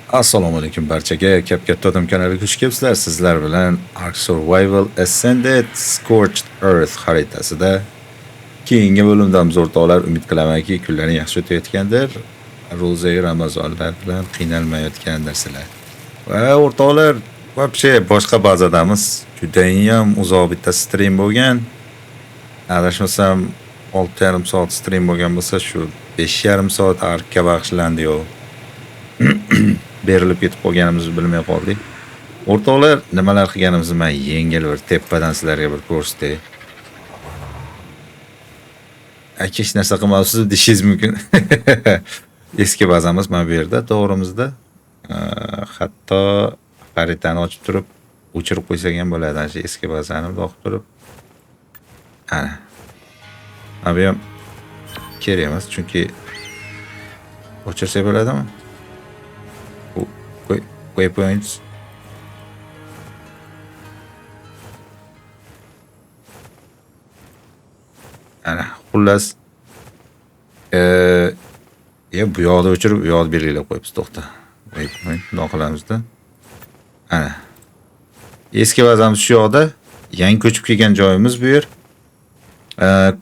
Assalomu alaykum barchaga. Kap-katta odam kanaliga xush kelibsizlar. Sizlar bilan Ark Survival Ascended Scorched Earth xaritasida keyingi bo'limdamiz o'rtoqlar. Umid qilamanki, kunlaring yaxshi o'tayotgandir. Ro'za Ramazonlar bilan qiynalmayotgandirsizlar. Va o'rtoqlar, вообще boshqa bazadamiz. Judayam uzoq bitta stream bo'lgan. Adashmasam 6,5 soat stream bo'lgan bo'lsa, shu 5,5 soat Arkka bag'ishlandi yo. Berilib ketib qolganimizni bilmay qoldik. O'rtoqlar, nimalar qilganimizni men yengil bir tepadan sizlarga bir ko'rsatay. Aka, hech narsa qilmabsiz deyishingiz mumkin. Eski bazamiz mana bu yerda, to'g'rimizda. Hatto xaritani ochib turib, o'chirib qo'ysak ham bo'ladi. Ana shu eski bazani bundoq qilib turib. Ana. Mana bu ham kerak emas, chunki o'chirsak bo'ladimi? Waypoints. Ana, xullas, bu yoqda o'chirib, bu yoqda belgilab qo'yibmiz, to'xta. Waypoint bundoq qilamizda. Ana. Eski bazamiz shu yoqda, yangi ko'chib kelgan joyimiz bu yer.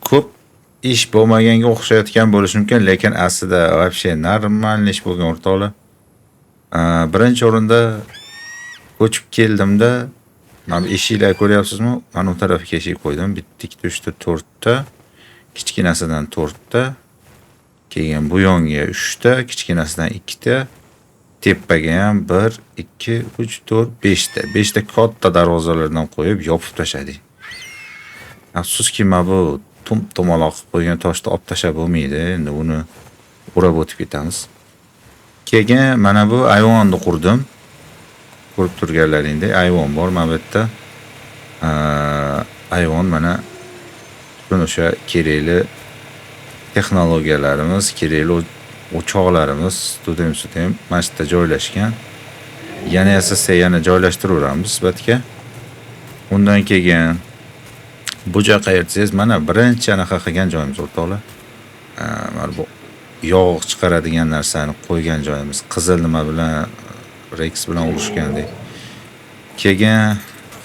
Ko'p ish bo'lmaganga o'xshayotgan bo'lishi mumkin, lekin aslida вообще normal ish bo'lgan o'rtoqlar. Birinchi o'rinda ko'chib keldimda, mana bu eshiklar ko'ryapsizmi? Mana u tarafga eshik qo'ydim. Bitta, ikkita, uchta, to'rtta. Kichkinasidan to'rtta. Keyin bu yonga uchta, kichkinasidan ikkita. Tepaga ham 1, 2, 3, 4, 5ta. 5ta katta darvozalardan qo'yib yopib tashladik. Afsuski, mana bu tum-tumaloq qilib qo'ygan toshni olib tashlab bo'lmaydi. Endi uni o'rab o'tib ketamiz. Keyin mana bu ayvonni qurdim. Ko'rib turganlaringdek ayvon bor mana bu yerda. Ayvon mana butun o'sha kerakli texnologiyalarimiz, kerakli o'choqlarimiz, student mana shu yerda joylashgan. Yana yasasa yana joylashtiraveramiz sifatga. Undan keyin bu joy qayerda desangiz, mana birinchi anaqa qilgan joyimiz o'rtoqlar. Mana bu yog' chiqaradigan narsani qo'ygan joyimiz. Qizil nima bilan, Rex bilan urushgandek. Keyin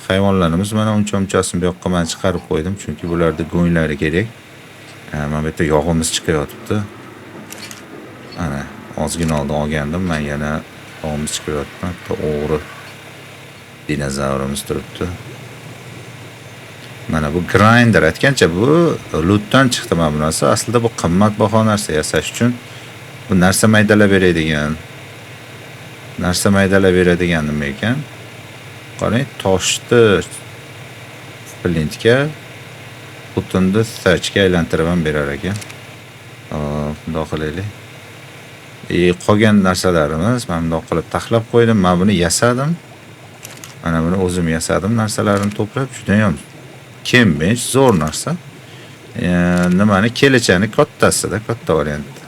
hayvonlarimiz mana uncha-munchasini bu yoqqa men chiqarib qo'ydim, chunki bularda go'nglari kerak. Mana bu yerda yog'imiz chiqayotibdi. Ana, ozgina oldin olgandim, men yana yog'imiz chiqayotibdi. Bitta o'g'ri dinozavrimiz turibdi. Mana bu grinder aytgancha bu lootdan chiqdi mana bu narsa. Aslida bu qimmatbaho narsa yasash uchun. Bu narsa maydalab beradigan. Narsa maydalab beradigan nima ekan? Qarang, toshni flintga, o'tinni thatchga aylantirib ham berar ekan. Hop, bundoq qilaylik. Qolgan narsalarimiz mana bundoq qilib taxlab qo'ydim. Men buni yasadim. Mana buni o'zim yasadim, narsalarimni to'plab, juda ham Cambridge zo'r narsa. Nimani kelachani kattasida, katta variantda.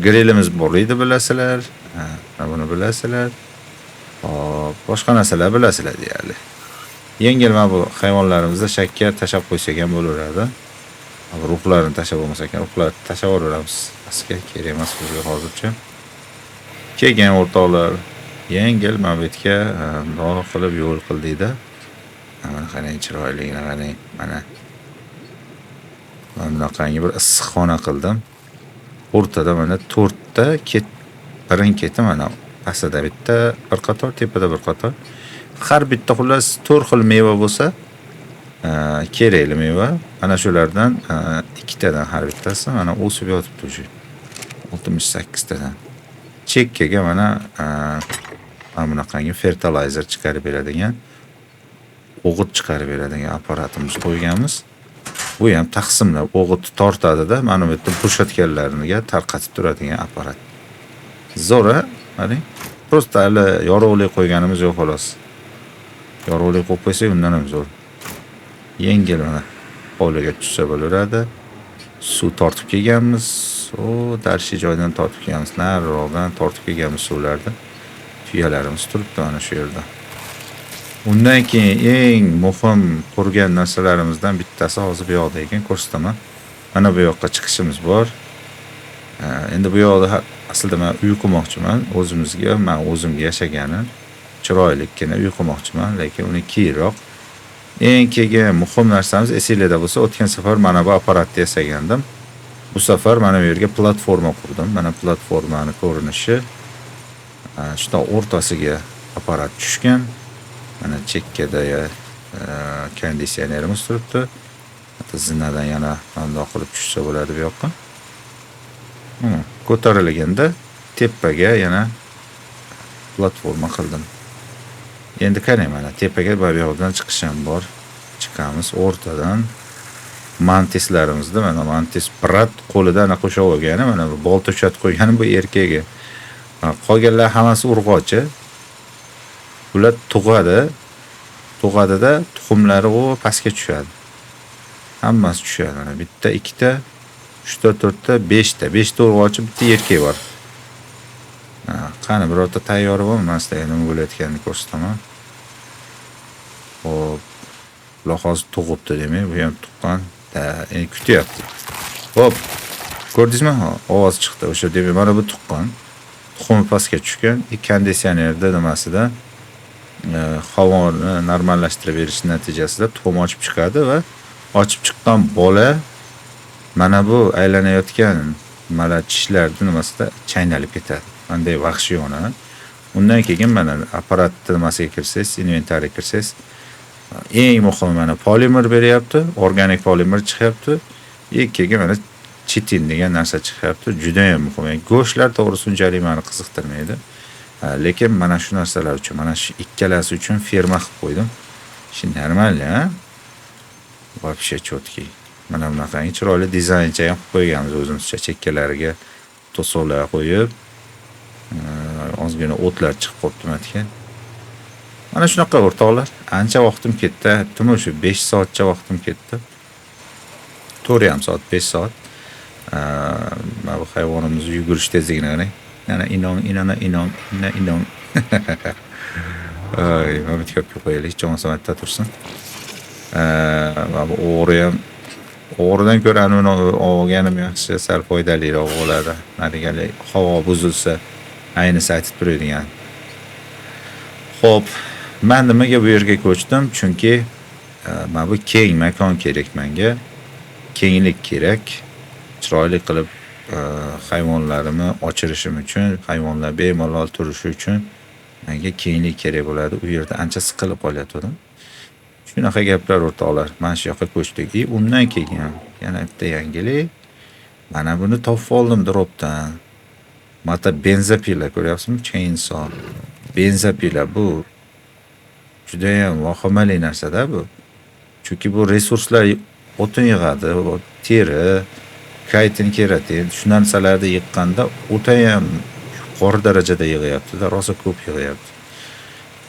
Grillimiz bor edi, bilasizlar. Ha, mana buni bilasizlar. Hop, boshqa narsalar bilasizlar deyarli. Yengil mana bu hayvonlarimizda shakkar tashab qo'ysak ham bo'laveradi. Ruhlarini tashab bo'lmasa ekan, ruhlarni tashab yuboramiz. Pastga kerak emas bizga hozircha. Keyin o'rtoqlar, yengil mana bu yerga bundoq qilib yo'l qildikda. Mana qarang, chiroyligini qarang. Mana. Mana bunaqangi bir issiqxona qildim. O'rtada mana to'rtta ket, birin keti mana pastida bitta bir qator, tepada bir qator. Har bitta xullas 4 xil meva bo'lsa, kerakli meva. Mana shulardan, ikkitadan har bittasi mana o'sib yotibdi o'sha. 68 tadan. Chekkaga mana, mana bunaqangi fertilizer chiqarib beradigan, o'g'it chiqarib beradigan apparatimiz qo'yganmiz. Bu ham taqsimlab o'g'it tortadida, mana bu yerda bo'shatganlarniga tarqatib turadigan apparat. Zo'r-a? Qarang. Prosta hali yorug'lik qo'yganimiz yo'q xolos. Yorug'lik qo'yib qo'ysak undan ham zo'r. Yengil mana hovliga tushsa bo'laveradi. Suv tortib kelganmiz. O, darshi joydan tortib kelganmiz. Nariroqdan tortib kelganmiz suvlarni. Tuyalarimiz turibdi mana shu yerda. Undan keyin eng muhim qurgan narsalarimizdan bittasi hozir bu yoqda ekan, ko'rsataman. Mana bu yoqqa chiqishimiz bor. Endi bu yoqda aslida men uy qurmoqchiman o'zimizga, men o'zimga yashagani chiroylikkina uy qurmoqchiman, lekin uni keyinroq. Eng keyin muhim narsamiz esinglarda bo'lsa, o'tgan safar mana bu apparatni yasagandim. Bu safar mana bu yerga platforma qurdim. Mana platformani ko'rinishi. Shunda o'rtasiga apparat tushgan. Mana chekkada konditsionerimiz turibdi. Hatto zinadan yana bundoq qilib tushsa bo'ladi bu yoqqa. Ko'tarilganda tepaga yana platforma qildim. Endi qarang, mana tepaga bu yoqdan chiqish ham bor. Chiqamiz o'rtadan. Mantislarimizda mana mantis brat qo'lida anaqa ushlab olgani, mana bu bolta ushatib qo'ygani bu erkagi. Qolganlar hammasi urg'ochi. Ular tug'adi. Tug'adida tuxumlari u pastga tushadi. Hammasi tushadi. Mana bitta, ikkita, uchta, to'rtta, beshta. Beshta urg'ochi, bitta erkak bor. Qani birorta tayyori bormi? Men sizlarga nima bo'layotganini ko'rsataman. Xo'p. Bular hozir tug'ibdi demak, bu ham tuqqan. Endi kutyapti. Xo'p. Ko'rdingizmi? Ha, ovoz chiqdi. O'sha demak, mana bu tuqqan. Tuxumi pastga tushgan. Konditsionerda nimasida havoni normallashtirib berish natijasida tuxum ochib chiqadi va ochib chiqqan bola mana bu aylanayotgan nimalar tishlarni nimasida chaynalib ketadi. Qanday vahshiyona. Undan keyin mana apparatni nimasiga kirsangiz, inventarga kirsangiz, eng muhimi mana polimer beryapti, organik polimer chiqyapti. Keyin mana chitin degan narsa chiqyapti. Juda ham muhim. Yani go'shtlar to'g'risi unchalik meni qiziqtirmaydi. Lekin mana shu narsalar uchun, mana shu ikkalasi uchun ferma qilib qo'ydim. Shu normal, ha? Вообще четкий. Mana bunaqangi chiroyli dizayncha ham qilib qo'yganmiz o'zimizcha, chekkalariga to'siqlar qo'yib, ozgina o'tlar chiqib qolibdi mana. Mana shunaqa o'rtoqlar, ancha vaqtim ketdi. Aytdim o'sha 5 soatcha vaqtim ketdi. 4,5 soat, 5 soat. Mana bu hayvonimiz yugurish tezligini qarang. Yana inong, inona, inong, ina, inong. Ay, mana bu yerga qo'yaylik, hech bo'lmasa bitta tursin. Mana bu o'g'ri ham, o'g'ridan ko'ra uni olganim yaxshi, sal foydaliroq bo'ladi. Narigalik havo buzilsa, ayniqsa aytib turadigan. Xo'p, men nimaga bu yerga ko'chdim? Chunki mana bu keng makon kerak menga. Kenglik kerak. Chiroyli qilib hayvonlarimni ochirishim uchun, hayvonlar bemalol turishi uchun menga kenglik kerak bo'ladi. U yerda ancha siqilib qolyotgandim. Shunaqa gaplar o'rtoqlar. Mana shu yoqqa ko'chdik. И undan keyin yana bitta yangilik. Mana buni topib oldim dropdan. Mata бензопила ko'ryapsizmi? Chainsaw. Бензопила bu juda ham vahimali narsada bu. Chunki bu resurslar o'tin yig'adi, teri, kaytin, keratin, shu narsalarni yiqqanda o'ta ham yuqori darajada yig'yapti-da, rosa ko'p yig'yapti.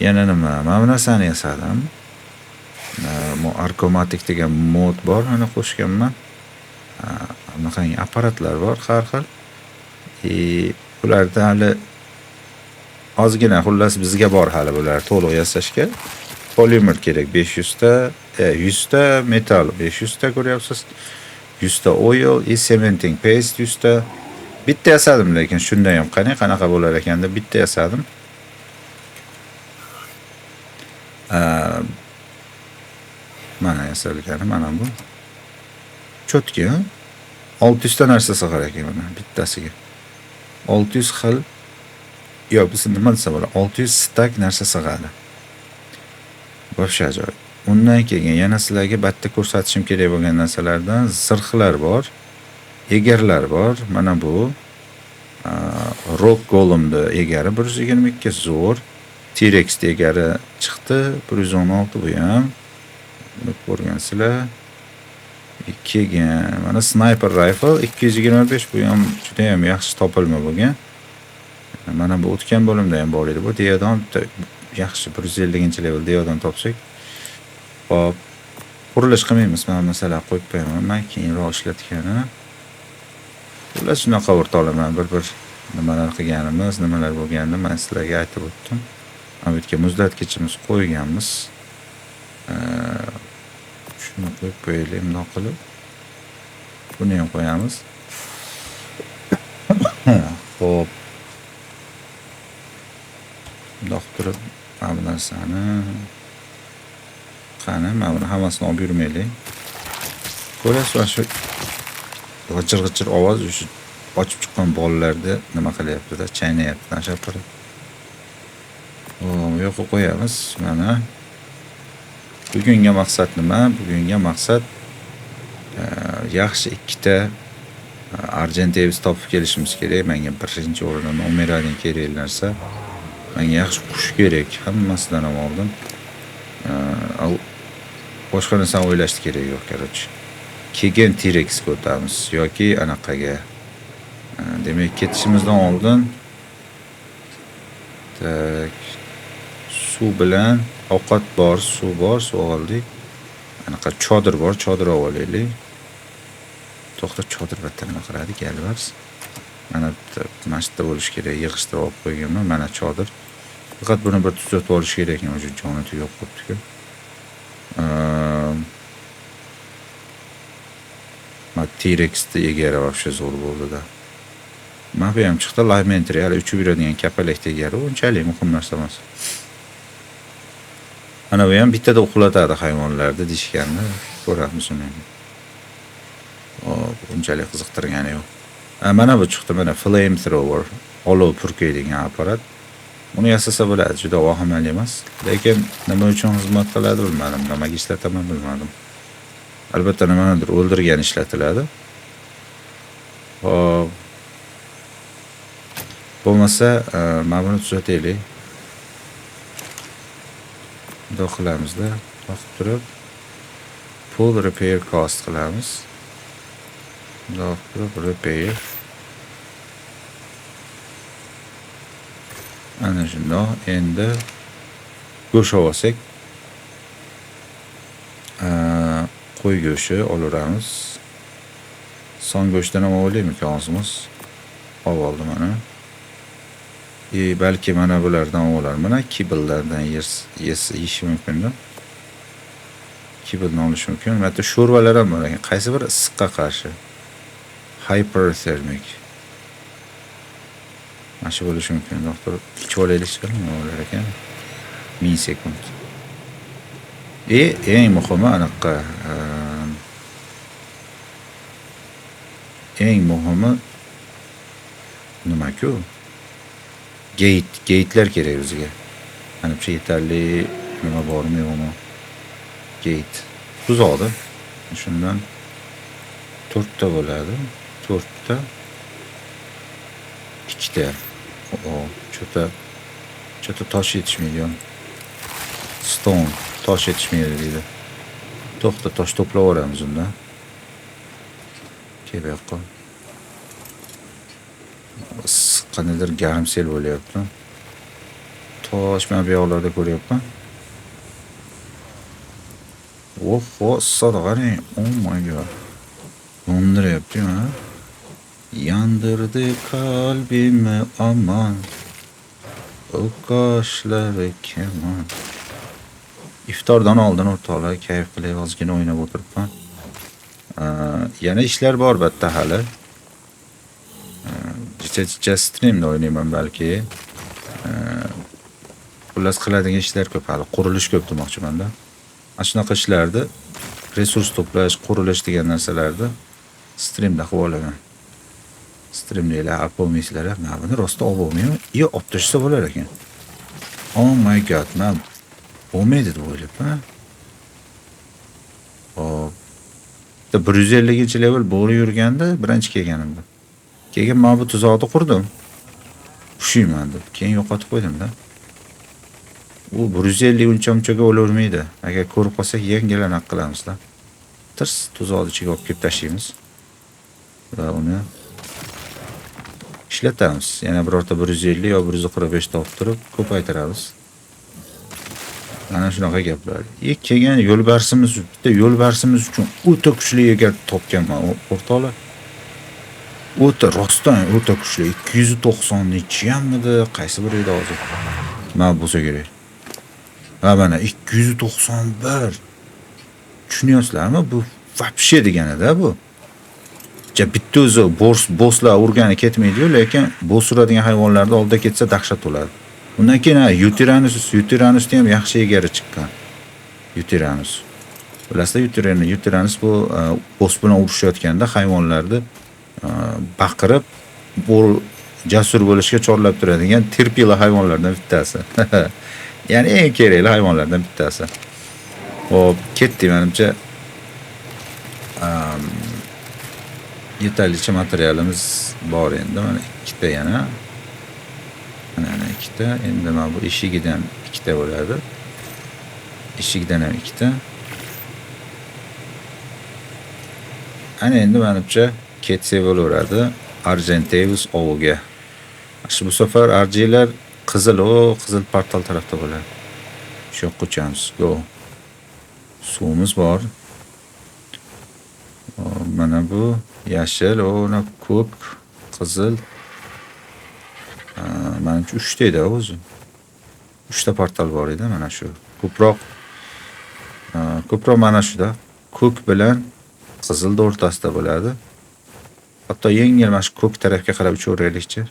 Yana nima? Mana bu narsani yasadim. Bu Arkomatic degan mod bor, mana qo'shganman. Bunaqangi apparatlar bor har xil. Bularda hali ozgina, xullas bizga bor hali bular to'liq yasashga. Polimer kerak 500 ta, 100 ta metal 500 ta ko'ryapsiz. 100 ta oil и cementing paste 100 ta. Bitta yasadim, lekin shunda ham qani qanaqa bo'lar ekan deb bitta yasadim. Mana yasalgani mana bu. Cho'tki, ha? 600 ta narsa sig'ar ekan mana bittasiga. 600 xil, yo'q, biz nima desa bo'ladi? 600 stak narsa sig'adi. Вообще ajoyib. Undan keyin yana sizlarga bitta ko'rsatishim kerak bo'lgan narsalardan zirhlar bor, egarlar bor. Mana bu Rock Golem'ni egari 122 zo'r. T-Rex egari chiqdi 116, bu ham. Buni ko'rgansizlar. Keyin mana sniper rifle 225, bu ham juda ham yaxshi topilma bo'lgan. Mana bu o'tgan bo'limda ham bor edi. Bu Diodon bitta yaxshi 150-level Diodon topsak. Xo'p, qurilish qilmaymiz. Mana masalan qo'yib qo'yaman. Men keyinroq ishlatgani. Xullas shunaqa o'rtoqlar, mana bir-bir nimalar qilganimiz, nimalar bo'lganini men sizlarga aytib o'tdim. Mana bu yerga muzlatgichimiz qo'yganmiz. Shuni qo'yib qo'yaylik bundoq qilib. Buni ham qo'yamiz. Xo'p. Bundoq turib mana bu narsani qani, mana buni hammasini olib yurmaylik. Ko'rasiz, mana shu g'ijir-g'ijir ovoz o'sha ochib chiqqan bolalarda nima qilyapti-da, chaynayapti, nasha qilib. Bu yoqqa qo'yamiz. Mana bugungi maqsad nima? Bugungi maqsad yaxshi ikkita Argentavis topib kelishimiz kerak. Menga birinchi o'rinda nomer 1 kerak narsa. Menga yaxshi qush kerak. Hammasidan ham oldin. Boshqa narsani o'ylashni kerak yo'q, короче. Keyin T-Rexga o'tamiz yoki anaqaga. Demak, ketishimizdan oldin так, suv bilan ovqat bor, suv bor, suv oldik. Anaqa chodir bor, chodir olib olaylik. To'xta, chodir bitta nima qiladi? Galvars. Mana bitta mana shu yerda bo'lishi kerak, yig'ishtirib olib qo'yganman. Mana chodir. Faqat buni bir tuzatib olish kerak ekan, o'sha joni tugab qolibdi-ku. Mana T-Rexni egari вообще zo'r bo'ldi-da. Mana bu ham chiqdi, Limetree, hali uchib yuradigan kapalakni egari, unchalik muhim narsa emas. Mana bu ham bittada uxlatadi hayvonlarni deyishganda, ko'ramiz uni. Hop, unchalik qiziqtirgani yo'q. Mana bu chiqdi, mana flamethrower, olov purkaydigan apparat. Buni yasasa bo'ladi, juda vahimali emas. Lekin nima uchun xizmat qiladi bilmadim, nimaga ishlataman bilmadim. Albatta nimanidir o'ldirgan ishlatiladi. Hop. Bo'lmasa, mana buni tuzataylik. Bundoq qilamizda, boqib turib full repair cost qilamiz. Bundoq turib repair. Ana shundoq endi go'sht olsak, qo'y go'shti olaveramiz. Son go'shtdan ham olaymikan ozmiz? Olib oldim mana. Balki mana bulardan olarman, kibblelardan yeyishi mumkin-da. Kibbledan olish mumkin. Hatto sho'rvalar ham bor ekan. Qaysi bir issiqqa qarshi? Hyperthermic. Mana shu bo'lishi mumkin. Doktor ichib olaylik, nima bo'lar ekan? 1000 sekund. Eng muhimi anaqa, eng muhimi nima-ku? Gate'lar kerak bizga. Manimcha yetarli nima bormi yo'qmi? Gate. Tuzoqda. Shundan 4 ta bo'ladi. 4 ta. 2 ta. O, cho'ta tosh yetishmaydi. Stone, tosh yetishmaydi deydi. To'xta, tosh to'plab olamiz unda. Kel bu yoqqa. Issiq, qandaydir garmsel bo'lyapti. Tosh mana bu yoqlarda ko'ryapman. Oho, issiqda qarang. Oh my god. Yondiryapti, ha? Yandırdı kalbimi aman. O kaşları keman. Iftordan oldin o'rtoqlar kayf qilib ozgina o'ynab o'tiribman. Yana ishlar bor bitta hali. Jicha-jicha streamda o'ynayman balki. Xullas qiladigan ishlar ko'p hali, qurilish ko'p demoqchiman-da. Mana shunaqa ishlarni, resurs to'plash, qurilish degan narsalarni streamda qilib olaman. Streamdagilar olib bo'lmaysizlar, mana buni rosti olib bo'lmaymi? Yo, olib tashlasa bo'lar ekan. Oh my god, men bo'lmaydi deb o'ylabman. Hop. Bitta 150-level bo'g'ri yurganda birinchi kelganimda. Keyin men bu tuzoqni qurdim. Pushiyman deb, keyin yo'qotib qo'ydim-da. U 150 uncha-munchaga o'lavermaydi. Agar ko'rib qolsak, yengil anaqa qilamiz-da. Tirs tuzoqni ichiga olib kelib tashlaymiz. Va uni ishlatamiz. Yana birorta 150 yo 145 topib turib ko'paytiramiz. Mana shunaqa gaplar. Keyin yo'lbarsimiz, bitta yo'lbarsimiz uchun o'ta kuchli egar topganman o'rtoqlar. O'ta rostdan o'ta kuchli 290 nechiyammidi, qaysi biri edi hozir? Nima bo'lsa kerak. Ha, mana 291. Tushunyapsizlarmi? Bu вообще deganida bu. Bitta o'zi bosslar urgani ketmaydi-yu, lekin boss uradigan hayvonlarni oldida ketsa dahshat bo'ladi. Undan keyin Yutyrannusni ham yaxshi egari chiqqan. Yutyrannus. Bilasizlar, Yutyrannus bu boss bilan urushayotganda hayvonlarni baqirib, jasur bo'lishga chorlab turadigan terpila hayvonlardan bittasi. Ya'ni eng kerakli hayvonlardan bittasi. Xo'p, ketdik menimcha. Yetarlicha materialimiz bor endi. Mana ikkita yana. Mana ikkita. Endi mana bu eshigidan ikkita bo'ladi. Eshikdan ham ikkita. Ana endi menimcha ketsak bo'laveradi Argentavis oviga. Shu bu safar arjilar qizil, o qizil portal tarafda bo'ladi. Shu yoqqa uchamiz. Go. Suvimiz bor. Mana bu yashil, uni ko'k, qizil. Manimcha 3 ta edi o'zi. 3 ta portal bor edi mana shu. Ko'proq mana shuda. Ko'k bilan qizilni o'rtasida bo'ladi. Hatto yengil mana shu ko'k tarafga qarab uchaveraylikchi.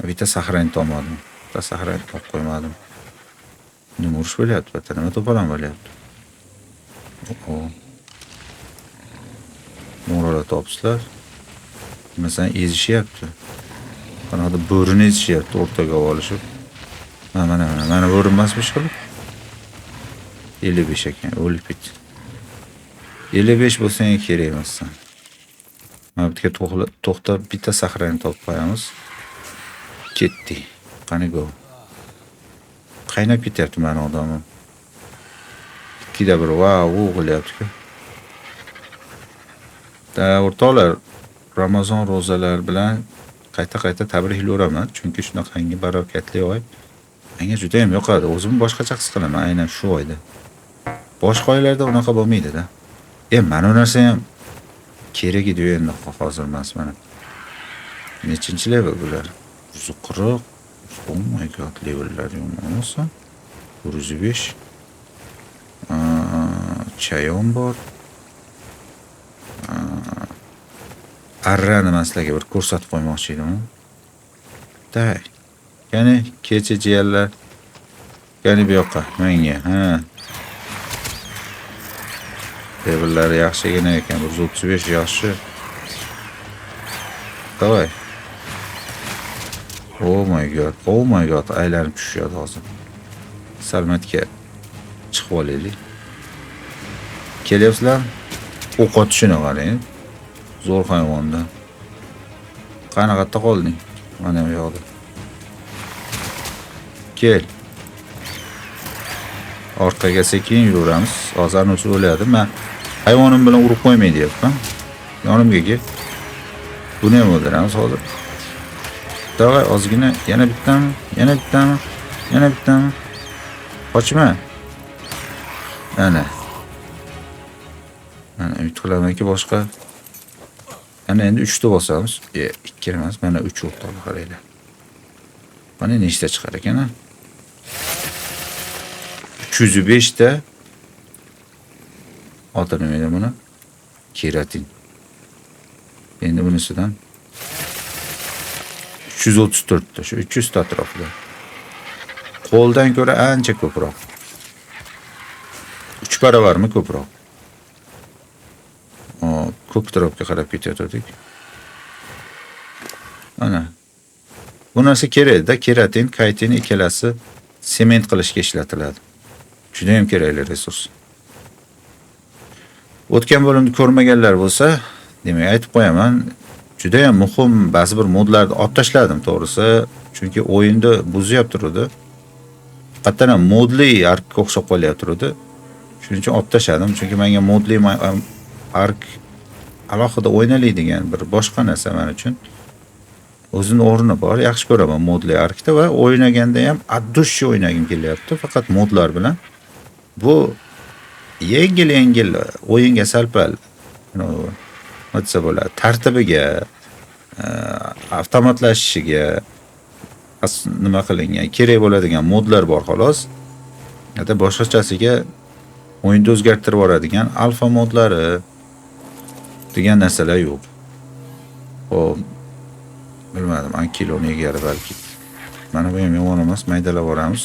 Bitta sahrani topmadim. Bitta sahrani topib qo'ymadim. Nima urush bo'lyapti? Bitta nima to'polon bo'lyapti? O. Mo'ralar topsizlar. Masalan, ezishyapti. Qanaqadir bo'rini ezishyapti o'rtaga olishib. Mana mana mana mana bo'ri emasmi shu? 55 ekan, o'lib ketdi. 55 bo'lsa ham kerak emassan. Mana bu yerga to'xtab bitta sahrani topib qo'yamiz. Ketdik. Qani go. Qaynab ketyapti mani odamim. Ikkida bir vau qilyapti-ku. Da o'rtoqlar, Ramazon ro'zalar bilan qayta-qayta tabriklayveraman, chunki shunaqangi barakatli oy menga juda ham yoqadi. O'zimni boshqacha his qilaman aynan shu oyda. Boshqa oylarda unaqa bo'lmaydi-da. Mana bu narsa ham kerak edi endi hozir emas mana. Nechinchi level bular? 140. Oh my god, levellar yomon olsa. 105. Chayon bor. Arrani man sizlarga bir ko'rsatib qo'ymoqchi edim. Day. Ya'ni kecha jiyanlar. Ya'ni bu yoqqa menga, ha. Levellari yaxshigina ekan, 135 yaxshi. Давай. Oh my god, oh my god, aylanib tushyapti hozir. Salmatga chiqib olaylik. Kelyapsizlar? O'q otishini qarang. Zo'r hayvonda. Qani qayerda qolding? Mana bu yoqda. Kel. Orqaga sekin yuramiz. Hozir anisi o'ladi. Men hayvonim bilan urib qo'ymay deyapman. Yonimga kel. Buni ham o'ldiramiz hozir. Davay, ozgina yana bittami? Yana bittami? Yana bittami? Qochma. Ana. Mana umid qilamanki boshqa. Ana endi 3 ta bosamiz. 2 emas, mana 3 o'rtoqlar qaranglar. Mana nechta chiqar ekan a? 305 ta. Oti nima edi buni? Keratin. Endi bunisidan 334 ta, shu 300 ta atrofida. Qo'ldan ko'ra ancha ko'proq. 3 baravarmi ko'proq? Ko'k tarafga qarab ketayotgandik. Ana. Bu narsa kerak-da, keratin, kaytin ikkalasi sement qilishga ishlatiladi. Juda ham kerakli resurs. O'tgan bo'limni ko'rmaganlar bo'lsa, demak aytib qo'yaman, juda ham muhim ba'zi bir modlarni olib tashladim to'g'risi, chunki o'yinda buzyapti turdi. Haqiqatan ham modli arkka o'xshab qolyapti turdi. Shuning uchun olib tashladim, chunki menga modli ark alohida o'ynaladigan bir boshqa narsa men uchun. O'zini o'rni bor, yaxshi ko'raman modli arkda va o'ynaganda ham от души o'ynagim kelyapti, faqat modlar bilan. Bu yengil-yengil o'yinga sal-pal nima desa bo'ladi, tartibiga, avtomatlashishiga nima qilingan, kerak bo'ladigan modlar bor xolos. Hatto boshqachasiga o'yinni o'zgartirib yuboradigan alfa modlari, Degan narsalar yo'q. Xo'p, bilmadim, ankiloni egari balki. Mana bu ham yomon emas, maydalab boramiz.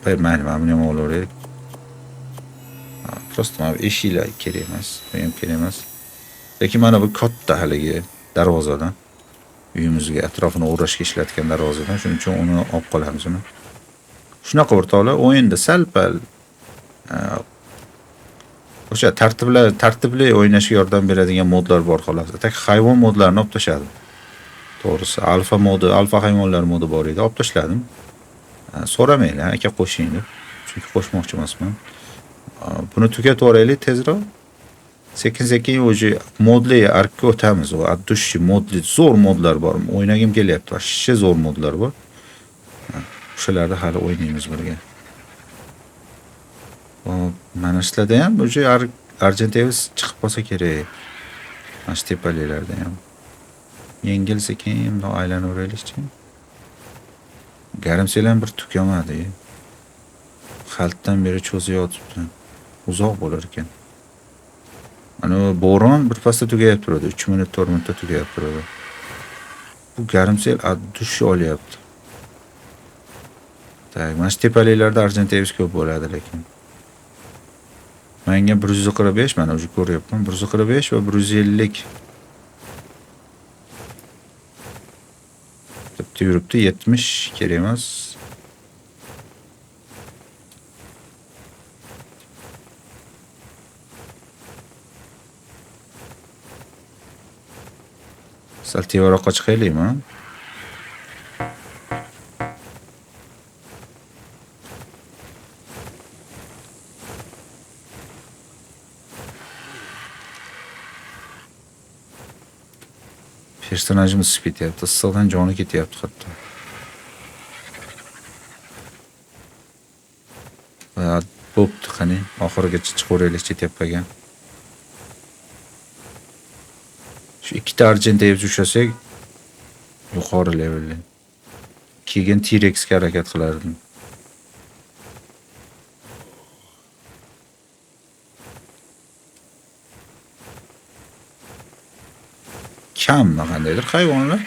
Mayli, mana buni ham olaveraylik. Просто mana bu eshiklar kerak emas, bu ham kerak emas. Lekin mana bu katta haligi darvozadan uyimizga atrofini o'rashga ishlatgan darvozadan, shuning uchun uni olib qolamiz uni. Shunaqa o'rtoqlar, o'yinda sal-pal o'sha tartibli o'ynashga yordam beradigan modlar bor xolos. Tak hayvon modlarini olib tashladim. To'g'risi, alfa modi, alfa hayvonlar modi bor edi, olib tashladim. So'ramanglar, aka qo'shing deb. Chunki qo'shmoqchi emasman. Buni tugatib yuboraylik tezroq. Sekin-sekin o'zi modli arkka o'tamiz. U от души modli zo'r modlar bor. O'ynagim kelyapti. Vashshe zo'r modlar bor. O'shalarda hali o'ynaymiz birga. Hop, mana shularda ham o'sha Argentavis chiqib qolsa kerak. Mana shu tepaliklarda ham. Yengil sekin bundoq aylanaveraylikchi. Garimsel ham bir tugamadi. Xaltdan beri cho'zayotibdi. Uzoq bo'lar ekan. Mana bu bo'ron bir pasda tugayib turadi. 3 minut, 4 minutda tugayib turadi. Bu garimsel от души olyapti. Tak, mana shu tepaliklarda Argentavis ko'p bo'ladi lekin. Menga 145, mana o'zi ko'ryapman, 145 va 150 deb yuribdi, 70 kerak emas. Sal tevaroqqa chiqaylikmi? Personajimiz isib ketyapti, issiqdan joni ketyapti hatto. Va bo'pti, qani oxirigacha chiqaveraylikchi tepaga. Shu ikkita Argentavis ushlasak yuqori levelli. Keyin T-Rexga harakat qilardim. Kammi qandaydir hayvonlar?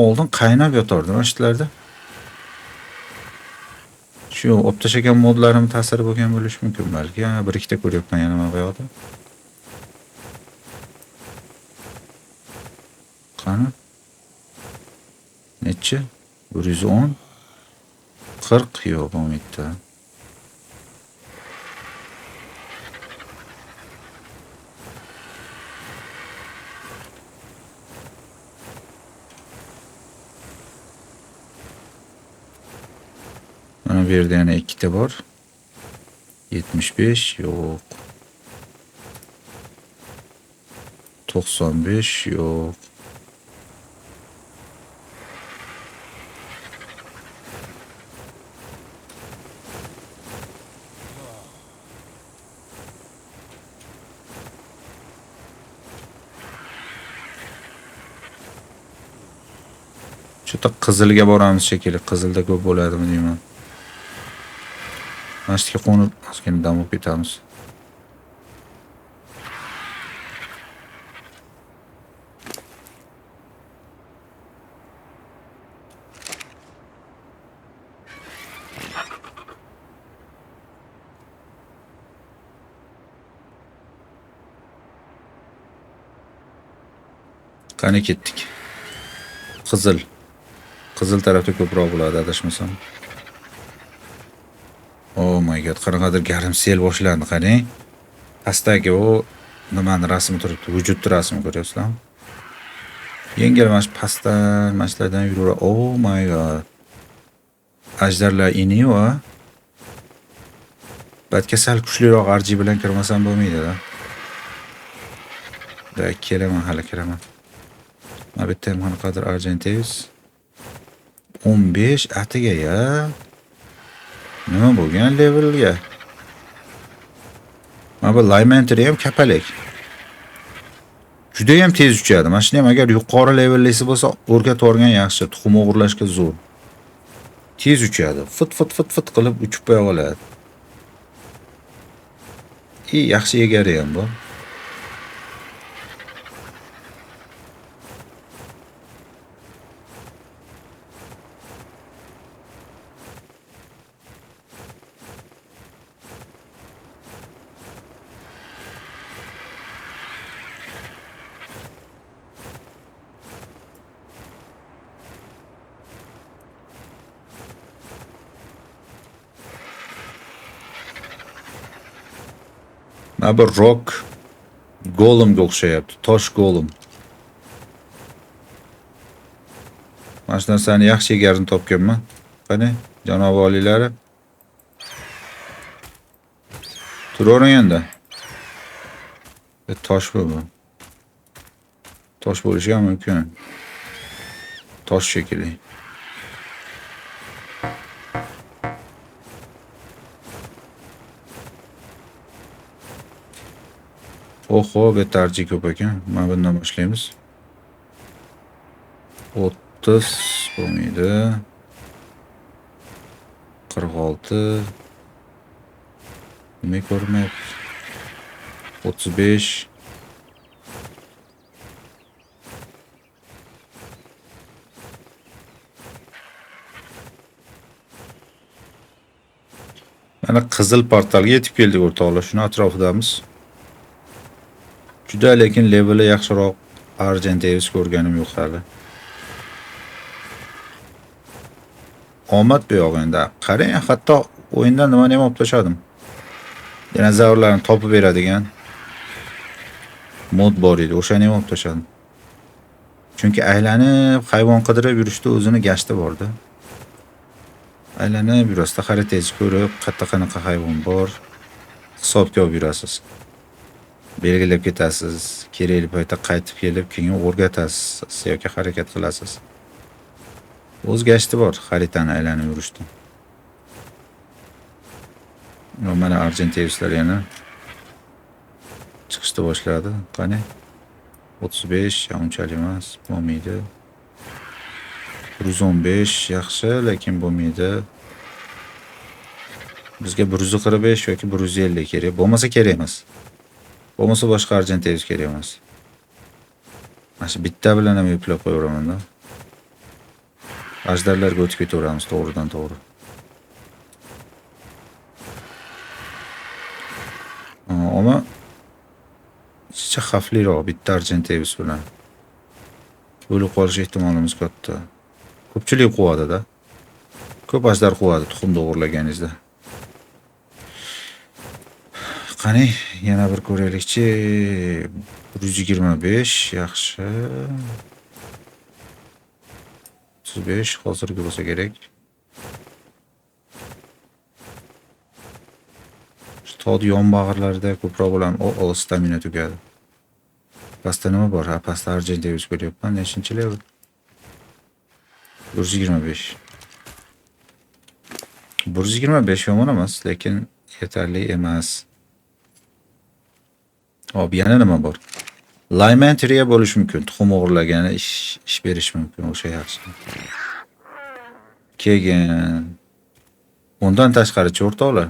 Oldin qaynab yotardi mana shularda. Shu olib tashlagan modlarim ta'siri bo'lgan bo'lishi mumkin balki. Ha, bir ikkita ko'ryapman yana mana bu yoqda. Qani? Nechi? 110? 40 yo'q, bo'lmaydi. Mana bu yerda yana ikkita bor. 75 yo'q. 95 yo'q. Shu qizilga boramiz shekilli. Qizilda ko'p bo'ladimi deyman. Mana shu yerga qo'nib ozgina dam olib ketamiz. Qani ketdik. Qizil. Qizil tarafda ko'proq bo'ladi adashmasam. Oh my god, qanaqadir garm sel boshlandi, qarang. Pastdagi u nimani rasmi turibdi, vujudni rasmi ko'ryapsizlarmi? Yengil mana shu pastdan, mana shulardan yuraveradi. Oh my god. Ajdarlar iniyu, a? Batga sal kuchliroq arji bilan kirmasam bo'lmaydi-da. Da kelaman, hali kiraman. Mana bu yerda ham qanaqadir Argentavis. 15 atiga ya. Nima bo'lgan levelga? Mana bu Lymanter ham kapalak. Juda ham tez uchadi. Mana shuni ham agar yuqori levellisi bo'lsa, o'rgatib yuborgan yaxshi. Tuxum o'g'irlashga zo'r. Tez uchadi. Fit fit fit fit qilib uchib qo'ya oladi. I yaxshi egari ham bor. Mana bu rock golemga o'xshayapti. Tosh golem. Mana shu narsani yaxshi egarini topganman. Qani, janob oliylari. Turavering endi. Tosh bu. Tosh bo'lishi ham mumkin. Tosh shekilli. Oho, betarji ko'p ekan. Mana bundan boshlaymiz. 30 bo'lmaydi. 46. Nima ko'rmayapti? 35. Mana qizil portalga yetib keldik o'rtoqlar. Shuni atrofidamiz. Juda lekin leveli yaxshiroq Argentavis ko'rganim yo'q hali. Omad bu yo'q endi. Qarang, hatto o'yindan nimani ham olib tashladim. Dinozavrlarni topib beradigan mod bor edi, o'shani ham olib tashladim. Chunki aylanib hayvon qidirib yurishda o'zini gashti bordi. Aylanib yurasizda xaritangizni ko'rib, qayerda qanaqa hayvon bor, hisobga olib yurasiz. Belgilab ketasiz, kerakli paytda qaytib kelib, keyin o'rgatasiz yoki harakat qilasiz. O'z gashti bor xaritani aylanib yurishda. Mana Argentavislar yana chiqishni boshladi. Qani? 35, unchalik emas, bo'lmaydi. 115 yaxshi, lekin bo'lmaydi. Bizga 145 yoki 150 kerak. Bo'lmasa kerak emas. Bo'lmasa boshqa Argentavis kerak emas. Mana shu bitta bilan ham yuplab qo'yaveraman-da. Ajdarlarga o'tib ketaveramiz to'g'ridan to'g'ri. Ammo ancha xavfliroq bitta Argentavis bilan. O'lib qolish ehtimolimiz katta. Ko'pchilik quvadi-da. Ko'p ajdar quvadi tuxumni o'g'irlaganingizda. Qani, yana bir ko'raylikchi. 125 yaxshi. 35 hozirgi bo'lsa kerak. Shu tog' yonbag'irlarida ko'proq bo'ladi. O, stamina tugadi. Pastda nima bor? Ha, pastda Argentavis ko'ryapman. Nechinchi level? 125. 125 yomon emas, lekin yetarli emas. Hop, yana nima bor? Lymantria bo'lishi mumkin. Tuxum o'g'irlagani ish berishi mumkin, o'sha yaxshi. Keyin undan tashqari o'rtoqlar,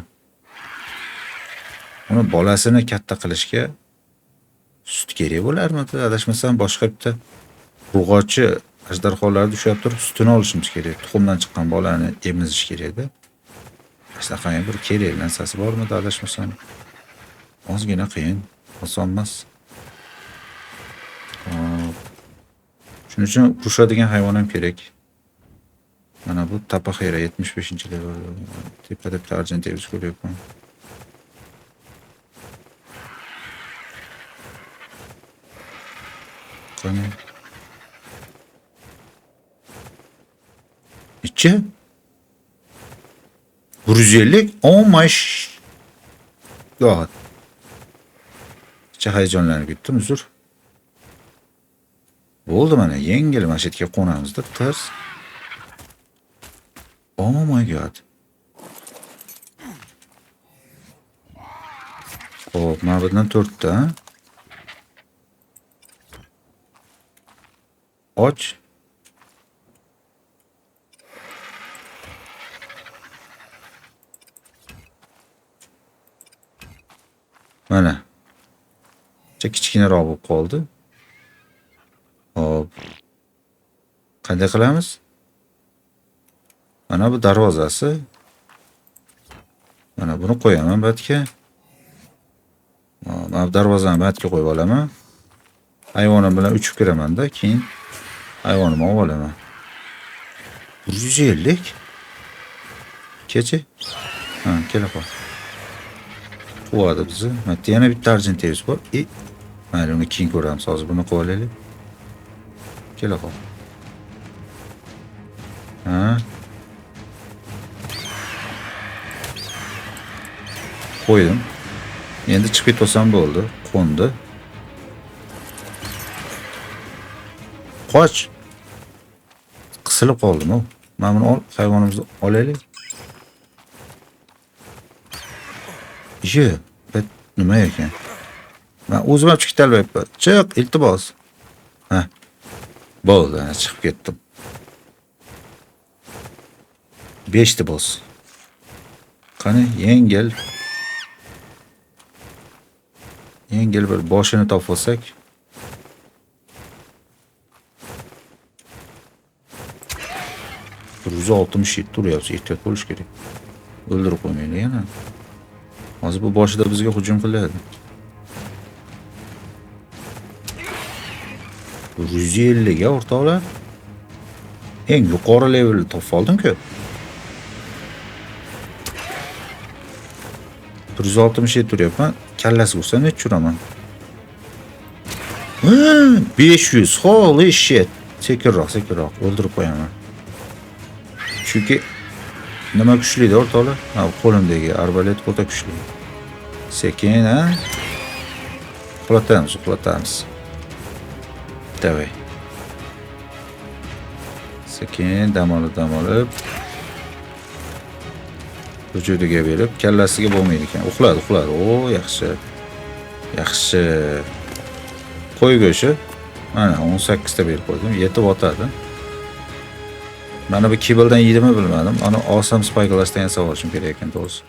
uni bolasini katta qilishga sut kerak bo'larmidi? Adashmasam boshqa bitta urg'ochi ajdarholarni ushlab turib sutini olishimiz kerak. Tuxumdan chiqqan bolani emizish kerak-da. Shunaqa bir kerak narsasi bormidi adashmasam? Ozgina qiyin, oson emas. Hop. Shuning uchun urushadigan hayvon ham kerak. Mana bu Tapaxera 75-level. Tepada bitta Argentavis ko'ryapman. Qani? Necha? 150? Oh my God. Necha hayajonlanib ketdim, uzr. Bo'ldi mana, yengil mana shu yerga qo'namizda, tirs. Oh my God. Xo'p, mana bundan 4 ta. Och. Mana. Kichkinaroq bo'lib qoldi. Hop. Qanday qilamiz? Mana bu darvozasi. Mana buni qo'yaman batga. Mana bu darvozani batga qo'yib olaman. Hayvonim bilan uchib kiraman-da, keyin hayvonimni olib olaman. 150. Kechi. Ha, kela qol. Quvadi bizni. Mana yana bitta Argentavis bor. Mayli, uni keyin ko'ramiz. Hozir buni qilib olaylik. Kela qol. Ha? Qo'ydim. Endi chiqib ketolsam bo'ldi. Qo'ndi. Qoch. Qisilib qoldim-ku. Mana buni ol, hayvonimizni olaylik. Ye, nima ekan? Men o'zim ham chiqib ketolmayapman. Chiq, iltimos. Ha. Bo'ldi, ana chiqib ketdim. 5 ta boss. Qani, yengil. Yengil bir boshini topib olsak. Bir yuz oltmish yetti uryapsiz, ehtiyot bo'lish kerak. O'ldirib qo'ymaylik yana. Hozir bu boshida bizga hujum qiladi. Bir yuz ellik, o'rtoqlar. Eng yuqori levelni topib oldim-ku. Bir yuz oltmish yetti uryapman. Kallasi ursa necha uraman? 500. Holy shit. Sekinroq, sekinroq o'ldirib qo'yaman. Chunki nima kuchli-da o'rtoqlar? Ha, qo'limdagi arbalet o'ta kuchli. Sekin, ha? Uxlatamiz, uxlatamiz. Davay. Sekin dam olib, dam olib. Vujudiga berib, kallasiga bo'lmaydi ekan. Uxladi, uxladi. O, yaxshi. Yaxshi. Qo'y go'shti. Mana 18 ta berib qo'ydim. Yetib otadi. Mana bu kibeldan yeydimi bilmadim. Ana Awesome Spyglass'dan yasab olishim kerak ekan, to'g'risi.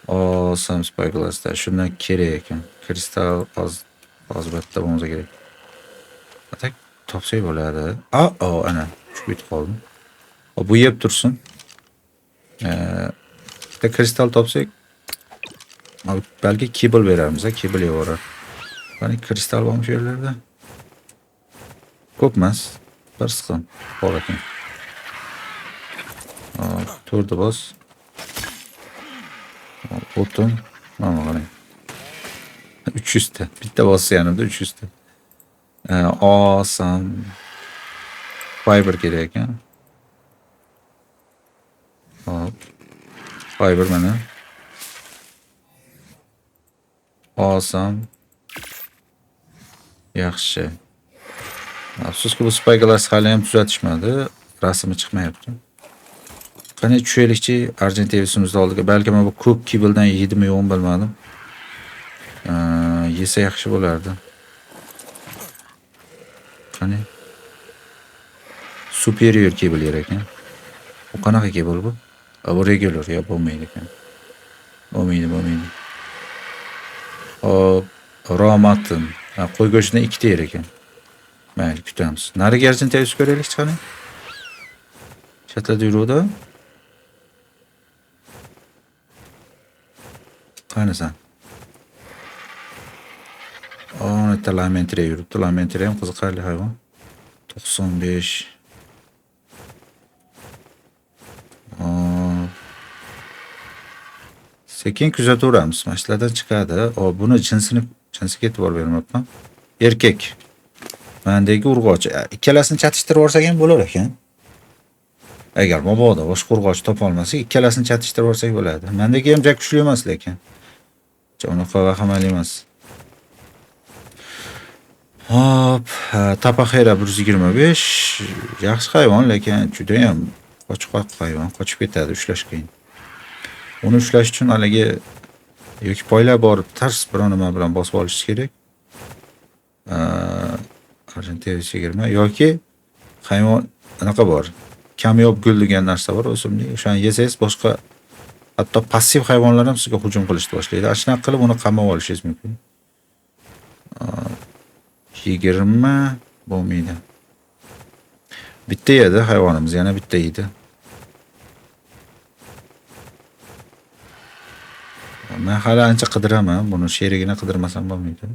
Awesome Spyglass'dan shundan kerak ekan. Kristal oz bitta bo'lmasa kerak. Tak topsak bo'ladi. A, o, ana tushib ketib qoldim. O, bu yeb tursin. Bitta kristal topsak, balki kibel berarmiz, ha, kibel yevorar. Qani kristal bormi shu yerlarda? Ko'p emas, bir siqim bor ekan. Hop, to'rtta bos. Hop, o'tin. Mana qarang. 300 ta. Bitta bosganimda 300 ta. Awesome. Fiber kerak ekan. Hop. Fiber mana. Awesome. Yaxshi. Afsuski bu Spyglass hali ham tuzatishmadi. Rasmi chiqmayapti. Qani tushaylikchi Argentavisimizni oldiga. Balki mana bu ko'k kibeldan yeydimi yo'qmi bilmadim. Yesa yaxshi bo'lardi. Qani? Superior kibel yer ekan. Bu qanaqa kibel bu? A, bu regular, yo bo'lmaydi ekan. Bo'lmaydi, bo'lmaydi. Hop, Romatin. Ha, qo'y go'shtidan ikkita yer ekan. Mayli, kutamiz. Narigi Argentavis ko'raylikchi qani? Chatlarda yuruvdi. Qanisan? Ana bitta Lamentriya yuribdi. Lamentriya ham qiziqarli hayvon. 95. Hop. Sekin kuzataveramiz. Mana shulardan chiqadi. O, buni jinsiga e'tibor bermabman. Erkak. Mandagi urg'ochi. Ikkalasini chatishtirib yuborsak ham bo'lar ekan. Agar mabodo boshqa urg'ochi topa olmasak, ikkalasini chatishtirib yuborsak bo'ladi. Mandagi ham juda kuchli emas lekin. Unaqa vahimali emas. Hop, Tapaxera bir yuz yigirma besh. Yaxshi hayvon, lekin juda ham qochqoq hayvon, qochib ketadi, ushlash qiyin. Uni ushlash uchun haligi yoki poylab borib tars biron nima bilan bosib olish kerak. Argentavis 20 yoki hayvon anaqa bor. Kamyob gul degan narsa bor, o'simlik. O'shani yesangiz boshqa hatto passiv hayvonlar ham sizga hujum qilishni boshlaydi. Ana shunaqa qilib uni qamab olishingiz mumkin. 20 bo'lmaydi. Bitta yedi hayvonimiz, yana bitta yedi. Men hali ancha qidiraman, buni sherigini qidirmasam bo'lmaydi.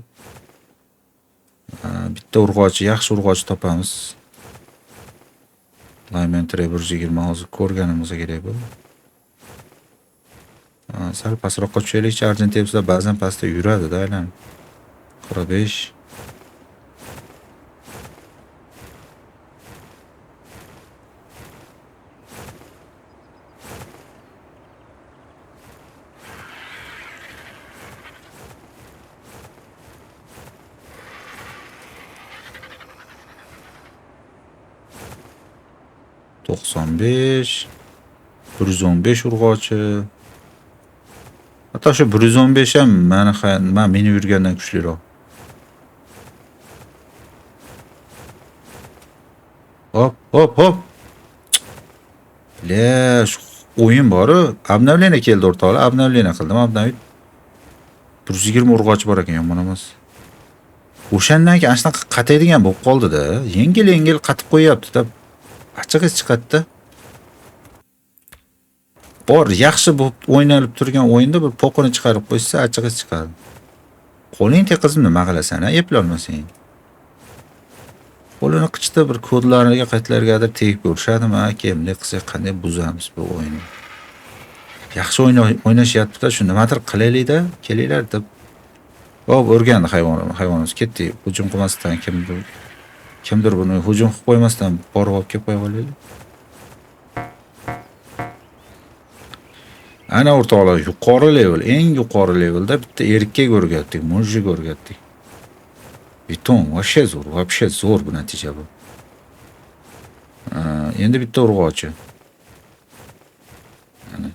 Bitta urg'ochi, yaxshi urg'ochi topamiz. Lamentre bir yuz yigirma hozir ko'rganimizga kerak bu. Sal pastroqqa tushaylikchi, Argentevslar ba'zan pastda yuradi-da aylanib. 45. 95, 115 urg'ochi. Hatto shu 115 ham mani meni yurgandan kuchliroq. Hop, hop, hop. Le, shu o'yin bor-u, обновление keldi o'rtoqlar, обновление qildim, обновить. 120 urg'ochi bor ekan, yomon emas. O'shandan keyin ana shunaqa qataydigan bo'lib qoldi-da. Yengil-yengil qatib qo'yapti-da. Achchig'i chiqadi-da. Bor, yaxshi bo'lib o'ynalib turgan o'yinda bir po'qini chiqarib qo'ysa, achchig'i chiqadi. Qo'ling teqizib nima qilasan, ha? Eplolmasang. Qo'lini qichdi, bir kodlariga qaytlargadir tegib ko'rishadimi, aka, bunday qilsak qanday buzamiz bu o'yinni. Yaxshi o'ynashyapti-da, shu nimadir qilaylik-da, kelinglar deb. Hop, o'rgandi hayvonimiz ketdi. Hujum qilmasdan kimdir buni hujum qilib qo'ymasdan borib olib kelib qo'ya olaylik. Ana o'rtoqlar, yuqori level, eng yuqori levelda bitta erkak o'rgatdik, mujik o'rgatdik. Biton, вообще zo'r, вообще zo'r bu natija bu. Endi bitta urg'ochi. Ana.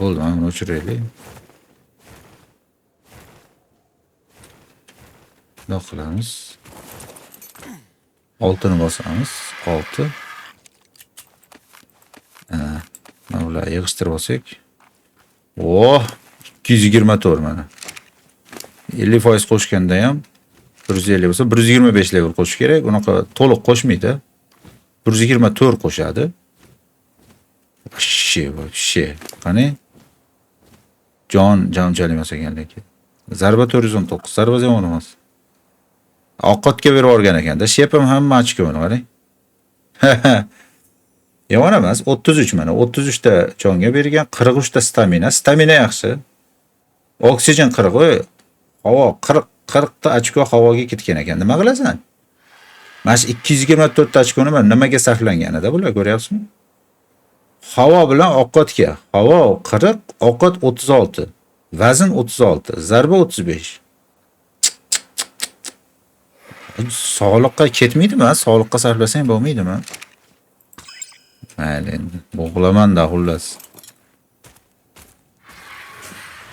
Bo'ldi, mana buni o'chiraylik. Bundoq qilamiz. 6ni bosamiz. 6. Mana bularni yig'ishtirib olsak. Oh, 224 mana. 50% qo'shganda ham 150 bo'lsa, 125 level qo'shish kerak. Unaqa to'liq qo'shmaydi. 124 qo'shadi. Вообще, вообще. Qani? Jon unchalik emas ekan lekin. Zarba 419, zarba yomon emas. Ovqatga berib yuborgan ekanda. Shepim hamma ochko uni qarang. Yomon emas, 33 mana, 33 ta jonga bergan, 43 ta stamina. Stamina yaxshi. Oksigen 40, havo 40, 40 ta ochko havoga ketgan ekan. Nima qilasan? Mana shu 224 ta ochkoni mana nimaga sarflanganida bular ko'ryapsizmi? Havo bilan ovqatga. Havo 40, ovqat 36, vazn 36, zarba 35. Sog'liqqa ketmaydimi? Sog'liqqa sarflasang bo'lmaydimi? Mayli endi. Bo'g'ilaman-da xullas.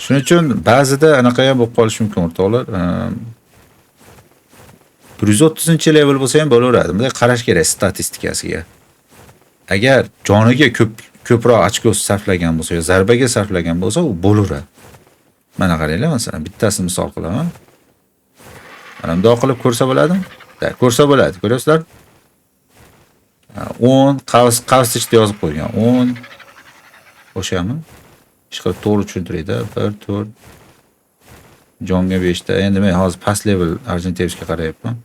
Shuning uchun ba'zida anaqa ham bo'lib qolishi mumkin o'rtoqlar. 130-level bo'lsa ham bo'laveradi. Bunday qarash kerak statistikasiga. Agar joniga ko'proq ochko sarflagan bo'lsa yo zarbaga sarflagan bo'lsa, u bo'laveradi. Mana qaranglar, masalan, bittasini misol qilaman. Mana bundoq qilib ko'rsa bo'ladimi? Da, ko'rsa bo'ladi. Ko'ryapsizlar? 10 qavs ichida yozib qo'ygan. 10 o'shami? Ish qilib to'g'ri tushuntirayda. 1 4 jonga 5 ta. Endi men hozir past level Argentevsga qarayapman.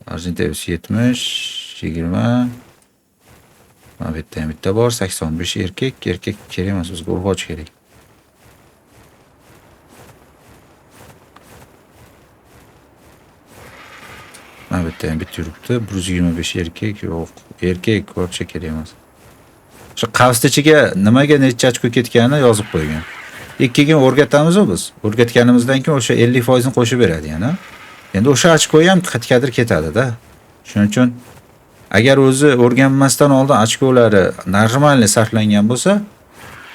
Argentevs 70, 20. Mana bu yerda ham bitta bor, 85 erkak. Erkak kerak emas, bizga urg'och kerak. Mana bu yerda ham bitta yuribdi. 125 erkak, yo'q. Erkak вообще kerak emas. Shu qavs ichiga nimaga necha ochko ketganini yozib qo'ygan. Keyin o'rgatamiz-ku biz. O'rgatganimizdan keyin o'sha 50% ni qo'shib beradi yana. Endi o'sha ochko ham qayergadir ketadi-da. Shuning uchun agar o'zi o'rganmasdan oldin ochkolari normalniy sarflangan bo'lsa,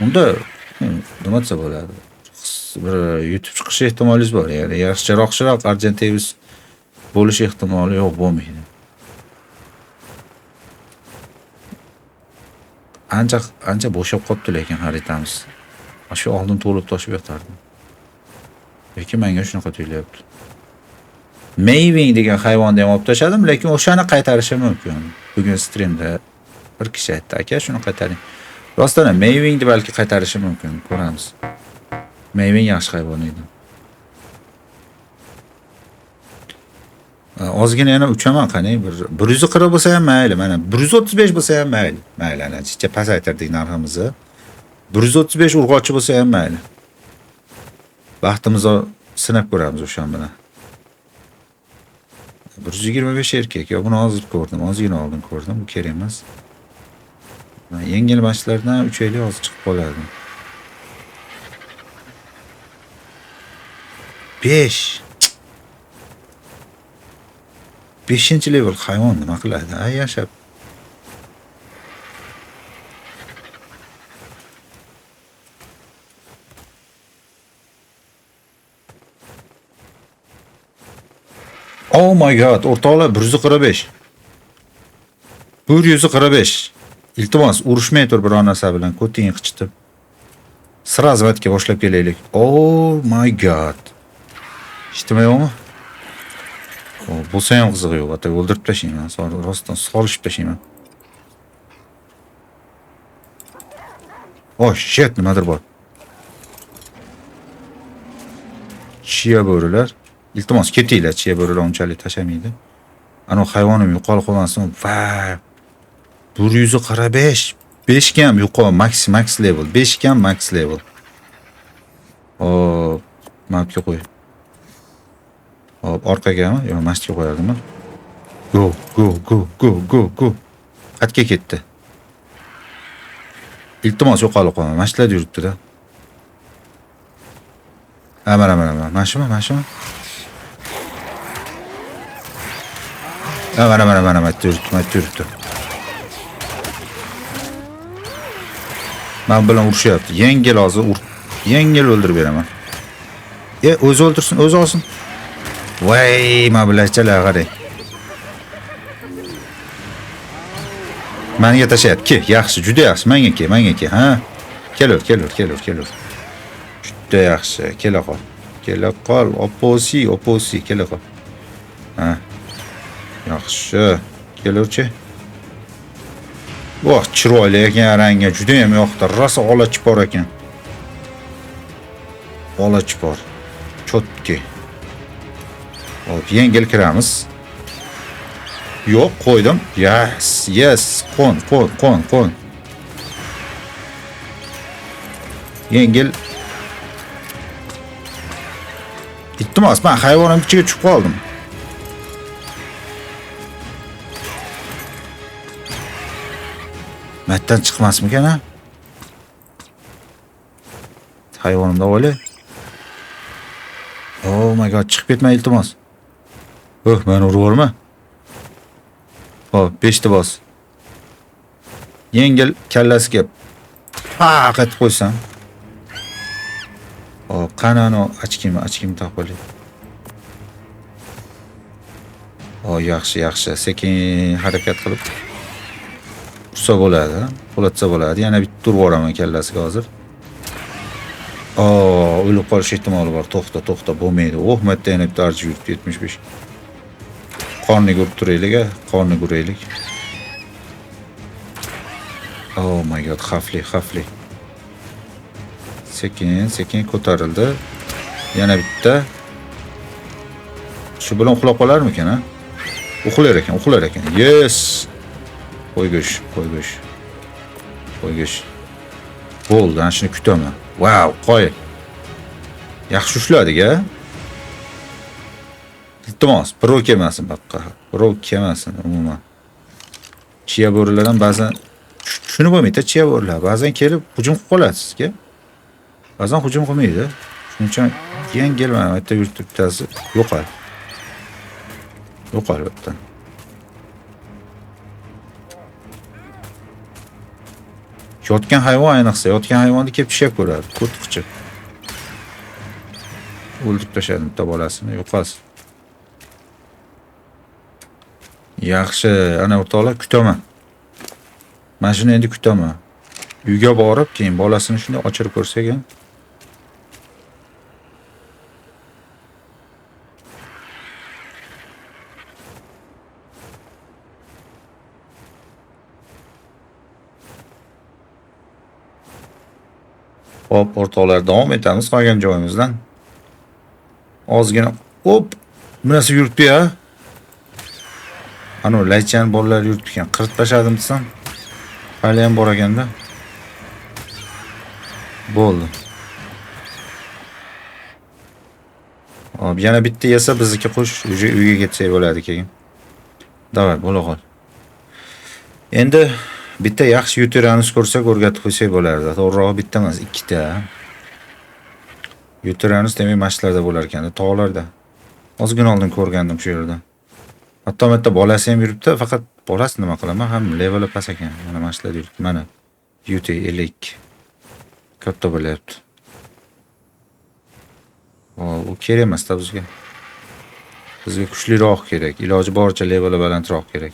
unda nima desa bo'ladi? Bir yutib chiqish ehtimolingiz bor. Ya'ni yaxshiroq Argentevs bo'lish ehtimoli yo'q bo'lmaydi. Ancha ancha bo'shab qolibdi lekin xaritamiz. Shu oldin to'lib toshib yotardi. Lekin menga shunaqa tuyulyapti. Maywing degan hayvonni ham olib tashladim, lekin o'shani qaytarishim mumkin. Bugun streamda bir kishi aytdi, aka shuni qaytaring. Rostdan ham Maywingni balki qaytarishim mumkin, ko'ramiz. Maywing yaxshi hayvon edi. Ozgina yana uchaman, qani bir 140 bo'lsa ham mayli, mana 135 bo'lsa ham mayli. Mayli, ana chicha pasaytirdik narximizni. 135 urg'ochi bo'lsa ham mayli. Baxtimizni sinab ko'ramiz o'shan bilan. 125 erkak. Yo, buni hozir ko'rdim, ozgina oldin ko'rdim. Bu kerak emas. Yengil mashqlardan 350 hozir chiqib qoladi. 5. 5-level hayvon nima qiladi? Ay yashab. Oh my god, o'rtoqlar 145. 145. Iltimos, urushmay tur biror narsa bilan, ko'tingni qichitib. Sразу vatga boshlab kelaylik. Oh my god. Eshitmay yo'qmi? Bo'lsa ham qizig'i yo'q. Ata o'ldirib tashlayman, rostdan solishib tashlayman. Oh shit, nimadir bor. Chiya bo'rilar. Iltimos ketinglar, chiya bo'rilar unchalik tashamaydi. Ana hayvonim yo'qolib qolmasin. Va 145. 5 ga ham yuqori max level. 5 ga ham max level. Hop, mapga qo'y. Hop, orqagami? Yo'q, mashqga qo'yardimmi? Go, go, go, go, go, go. Qatga ketdi. Iltimos yo'qolib qolma. Mashqlarda yuribdi-da. Ha, mana, mana, mana. Mana shumi, mana shumi? Ha, mana, mana, mana, mana yuribdi, mana yuribdi. Men bilan urushyapti. Yengil hozir yengil o'ldirib beraman. O'zi o'ldirsin, o'zi olsin. Voy, mana bularchalar qarang. Menga tashlayapti. Ke, yaxshi, juda yaxshi. Menga ke, menga ke, ha. Kelur, kelur, kelur, kelur. Juda yaxshi. Kela qol. Kela qol, oposi, oposi, kela qol. Ha. Yaxshi. Kelurchi. Voh, chiroyli ekan rangi, juda ham yoqdi. Rosa ola chipor ekan. Ola chipor. Chotki. Hop, yengil kiramiz. Yo'q, qo'ydim. Yes, yes. Qo'n, qo'n, qo'n, qo'n. Yengil. Iltimos, men hayvonim ichiga tushib qoldim. Matdan chiqmasmikan, ha? Hayvonimda o'ylay. Oh my god, chiqib ketma iltimos. Oh, meni urib yuborma. Hop, 5 ta bos. Yengil kallasiga paq etib qo'ysam. Hop, qani ana ochkimni, ochkimni taqib olay. Oh, yaxshi, yaxshi. Sekin harakat qilib ursa bo'ladi, qulatsa bo'ladi. Yana bitta urib yuboraman kallasiga hozir. Oh, o'lib qolish ehtimoli bor. To'xta, to'xta, bo'lmaydi. Oh, marta yana bitta archi yuribdi, 75. Qorniga urib turaylik, a, qorniga uraylik. Oh my god, xavfli, xavfli. Sekin, sekin ko'tarildi. Yana bitta. Shu bilan uxlab qolarmikan, ha? Uxlar ekan, uxlar ekan. Yes. Qo'ygish, qo'ygish. Qo'ygish. Bo'ldi, ana shuni kutaman. Wow, qo'y. Yaxshi ushladik, a? Iltimos, birov kelmasin bu yoqqa. Birov kelmasin umuman. Chiya bo'rilar ham ba'zan tushunib bo'lmaydi, chiya bo'rilar ba'zan kelib hujum qilib qoladi sizga. Ba'zan hujum qilmaydi. Shuning uchun yengil mana bu yerda yuribdi bittasi, yo'qol. Yo'qol bu yerdan. Yotgan hayvon ayniqsa, yotgan hayvonni kelib tishlab ko'radi, ko't qichib. O'ldirib tashladim bitta bolasini, yo'qolsin. Yaxshi, ana o'rtoqlar, kutaman. Mana shuni endi kutaman. Uyga borib, keyin bolasini shunday ochirib ko'rsak, ha? Hop, o'rtoqlar, davom etamiz qolgan joyimizdan. Ozgina, hop, bunasi yuribdi-ya. Ana laychan bolalar yuribdi ekan. Qirit tashladim desam, hali ham bor ekanda. Bo'ldi. Hop, yana bitta yesa bizniki qush уже uyga ketsak bo'ladi keyin. Davay, bo'la qol. Endi bitta yaxshi Yutyrannus ko'rsak o'rgatib qo'ysak bo'lardi. To'g'rirog'i bitta emas, ikkita. Yutyrannus demak mashqlarda bo'lar ekan, tog'larda. Ozgina oldin ko'rgandim shu yerda. Hatto bitta bolasi ham yuribdi, faqat bolasi nima qilaman, ham leveli past ekan. Mana mashqlarda yuribdi, mana. Yuti 52. Katta bo'lyapti. U kerak emas-da bizga. Bizga kuchliroq kerak, iloji boricha leveli balandroq kerak.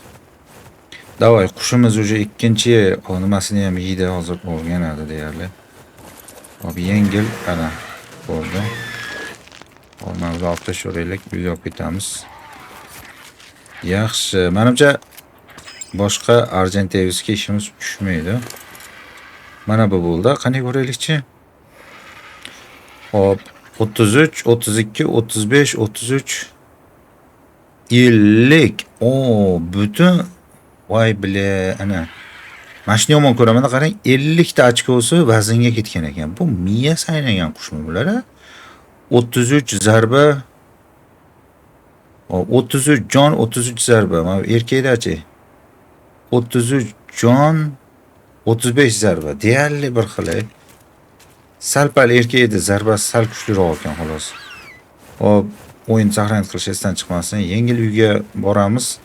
Davay, qushimiz уже ikkinchi nimasini ham yeydi, hozir o'rganadi deyarli. Hop, yengil, ana bo'ldi. Hop, mana buni olib tashlaveraylik, uyga olib ketamiz. Yaxshi, menimcha boshqa Argentavisga ishimiz tushmaydi. Mana bu bo'ldi. Qani ko'raylikchi? Hop, 33, 32, 35, 33, 50. O, butun voy bile, ana. Mana shuni yomon ko'raman, qarang, 50 ta ochkosi vaznga ketgan ekan. Bu miyasi aylangan qushmi bular? 33 zarba. Hop, 33 jon, 33 zarba. Mana bu erkakdachi. 33 jon, 35 zarba. Deyarli bir xil. Sal-pal erkak edi, zarbasi sal kuchliroq ekan xolos. Hop, o'yin saqlanib qilish esdan chiqmasin. Yengil uyga boramiz.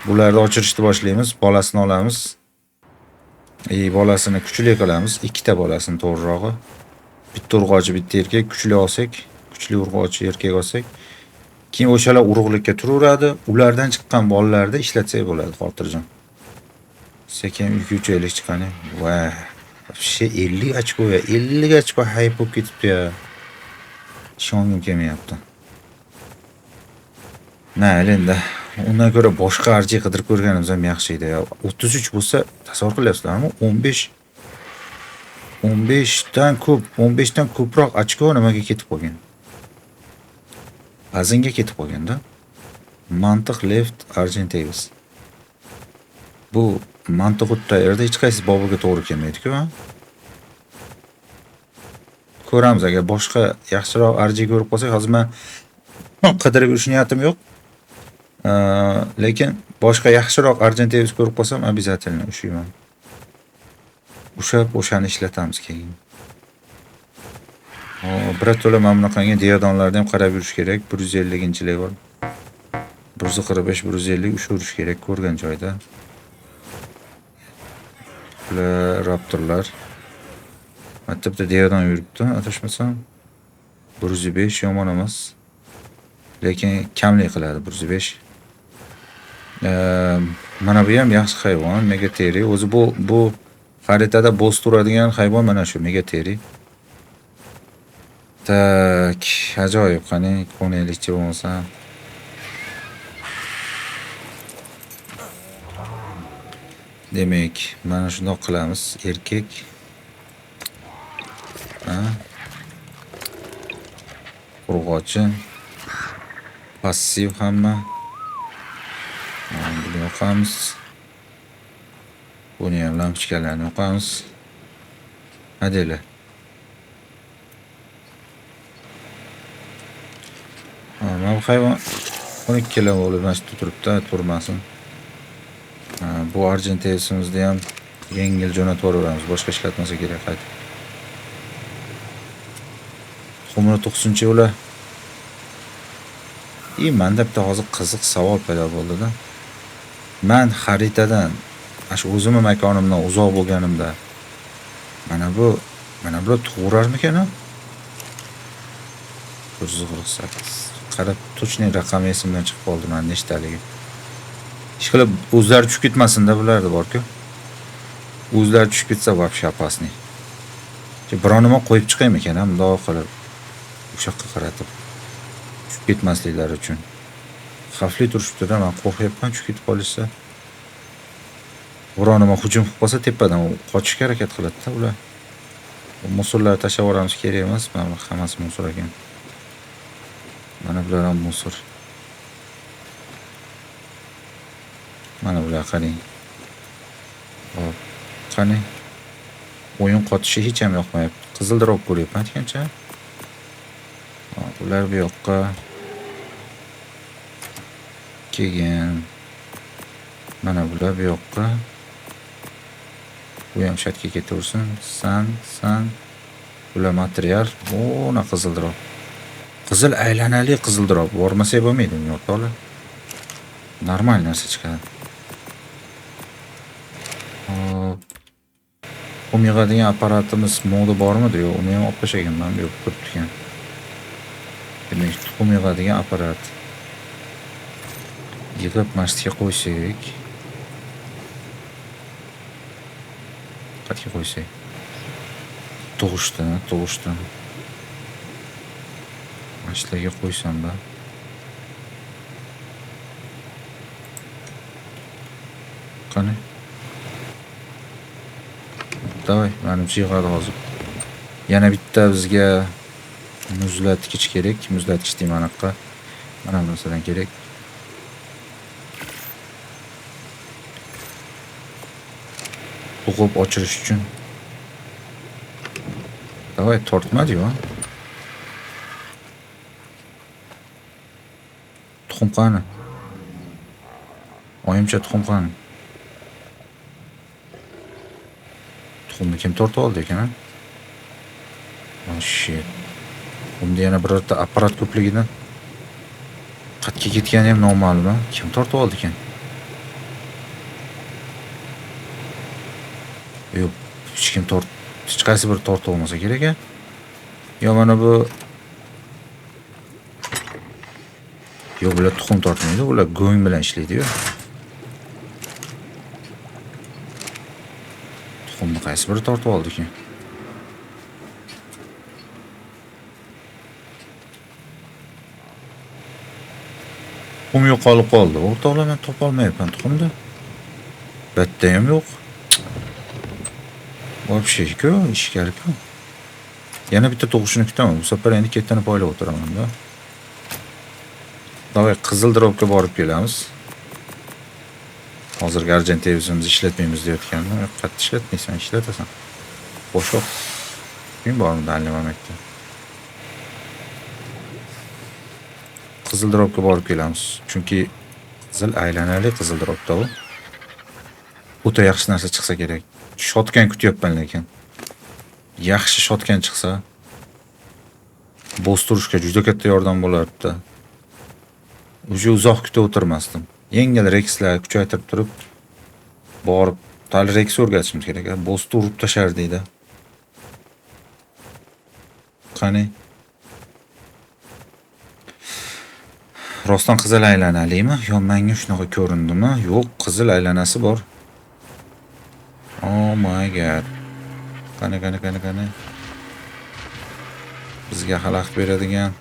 Bularni ochirishni boshlaymiz, bolasini olamiz. Bolasini kuchli qilamiz. Ikkita bolasini to'g'rirog'i. Bitta urg'ochi, bitta erkak kuchli olsak, kuchli urg'ochi erkak olsak, keyin o'shalar urug'likka turaveradi. Ulardan chiqqan bolalarni ishlatsak bo'ladi, xotirjam. Sekin uyga uchaylik chiqani. Va, вообще 50 ochko ya, 50 ochko hayb bo'lib ketibdi ya. Ishongim kelmayapti. Na, endi undan ko'ra boshqa archi qidirib ko'rganimiz ham yaxshi edi. 33 bo'lsa, tasavvur qilyapsizlarmi? 15 dan ko'p, 15 dan ko'proq ochko nimaga ketib qolgan? Vaznga ketib qolganda. Mantiq left Argentavis. Bu mantiq yerda hech qaysi bobiga to'g'ri kelmaydi-ku, ha? Ko'ramiz, agar boshqa yaxshiroq archi ko'rib qolsak, hozir men qidirib yurish niyatim yo'q. Lekin boshqa yaxshiroq Argentavis ko'rib qolsam, обязательно ushlayman. Ushlab o'shani ishlatamiz keyin. Birato'la mana bunaqangi diadonlarni ham qarab yurish kerak. 150 level. 145, 150 ushirish kerak ko'rgan joyda. Bular raptorlar. Bitta bitta diadon yuribdi, adashmasam. 105 yomon emas. Lekin kamlik qiladi 105. Mana bu ham yaxshi hayvon, megateri. O'zi bu xaritada bo'z turadigan hayvon mana shu megateri. Tak, ajoyib, qani ko'naylikchi bo'lmasa. Demak, mana shundoq qilamiz, erkak. Ha? Urg'ochi. Passiv hamma. Buni yoqamiz. Buni ham lampochkalarni yoqamiz. Hadeli. Mana bu hayvon 12 kilo bo'lib mana shu turibdi, turmasin. Bu Argentavisimizni ham yengil jo'natib yuboramiz, boshqa ishlatmasa kerak qaytib. Tuxumini tug'sinchi ular. Menda bitta hozir qiziq savol paydo bo'ldi-da. Men xaritadan, ana shu o'zimni makonimdan uzoq bo'lganimda mana bular tug'urarmikan, ha? 148. Qarab, to'chniy raqam esimdan chiqib qoldi, mana nechtaligi. Ishqilib o'zlari tushib ketmasin-da bularda bor-ku. O'zlari tushib ketsa вообще опасный. Biron nima qo'yib chiqaymikan, ha, bundoq qilib o'sha yoqqa qaratib tushib ketmasliklari uchun. Xavfli turishibdi-da, men qo'rqyapman tushib ketib qolishsa. Biron nima hujum qilib qolsa tepadan u qochishga harakat qiladi-da ular. Musullarni tashlab yuboramiz kerak emas, mana bu hammasi musul ekan. Mana bular ham musul. Mana bular qarang. Hop, qani? O'yin qotishi hech ham yoqmayapti. Qizil drop ko'ryapman aytgancha. Ular bu yoqqa. Keyin mana bular bu yoqqa. Bu ham shatga ketaversin. San, san. Bular material. Ona qizil drop. Qizil aylanali qizil drop. Bormasak bo'lmaydi unga o'rtoqlar. Normal narsa chiqadi. Hop. Qum yig'adigan apparatimiz moda bormidi? Yo'q, uni ham olib tashlaganman, bu yo'q turibdi ekan. Demak, tuxum yig'adigan apparat. Yig'ib masjidga qo'ysak. Qayerga qo'ysak? Tug'ishdi, tug'ishdi. Masjidga qo'ysam-da. Qani? Davay, menimcha yig'adi hozir. Yana bitta bizga muzlatgich kerak. Muzlatgich deyman anaqa. Mana bu narsadan kerak. Tug'ib ochirish uchun. Davay, tortmadi-yu. Tuxum qani? Oyimcha tuxum qani? Tuxumni kim tortib oldi ekan, ha? Oh shit. Unda yana birorta apparat ko'pligidan qatga ketgani ham noma'lum, ha? Kim tortib oldi ekan? Yo'q, hech kim tort, hech qaysi biri tortib olmasa kerak, ha? Yo mana bu Yo'q, bular tuxum tortmaydi, bular go'ng bilan ishlaydi-yu. Tuxumni qaysi biri tortib oldi ekan? Tuxum yo'qolib qoldi. O'rtoqlar, men topa olmayapman tuxumni. Bitta ham yo'q. Вообще-ku, ishkali-ku. Yana bitta tug'ishini kutaman. Bu safar endi ketini poylab o'tiraman-da. Davay, qizil dropga borib kelamiz. Hozirgi Argentevsimizni ishlatmaymiz deyotgandim. Yo'q, qattiq ishlatmaysan, ishlatasan. Bo'sh vaqt. Kim bormi Daniel Mametda? Qizil dropga borib kelamiz. Chunki qizil aylanali qizil dropda u. O'ta yaxshi narsa chiqsa kerak. Shotgan kutyapman lekin. Yaxshi shotgan chiqsa, bostirishga juda katta yordam bo'lardi. Уже uzoq kutib o'tirmasdim. Yengil rekslar kuchaytirib turib borib tal reks o'rgatishimiz kerak. Bossni urib tashlar deydi. Qani? Rostdan qizil aylanalimi? Yo menga shunaqa ko'rindimi? Yo'q, qizil aylanasi bor. Oh my god. Qani, qani, qani, qani. Bizga xalaqit beradigan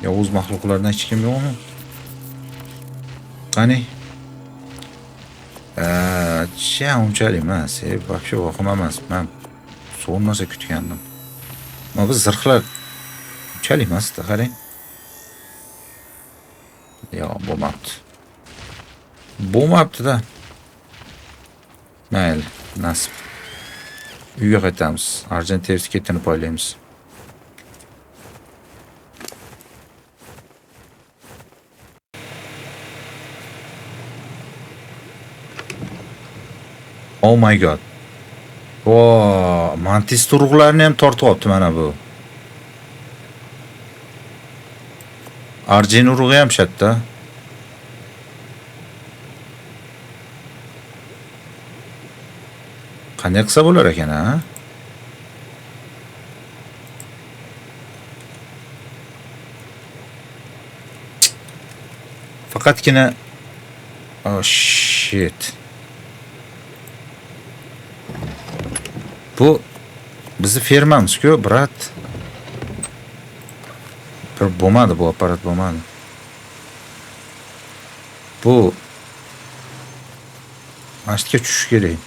yovuz maxluqlardan hech kim yo'qmi? Qani? Cha, unchalik emas, вообще vahima emas. Men so'ng narsa kutgandim. Mana bu zirhlar unchalik emas-da, qarang. Yo'q, bo'lmabdi. Bo'lmabdi-da. Mayli, nasib. Uyga qaytamiz. Argentevs ketini poylaymiz. Oh my god. Vo, mantis turug'larini ham tortib olibdi mana bu. Arjen urug'i ham shatda. Qanday qilsa bo'lar ekan, ha? Faqatgina oh shit. Bu bizni fermamiz-ku, brat. Bir bo'lmadi bu apparat, bo'lmadi. Bu masjidga tushish kerak.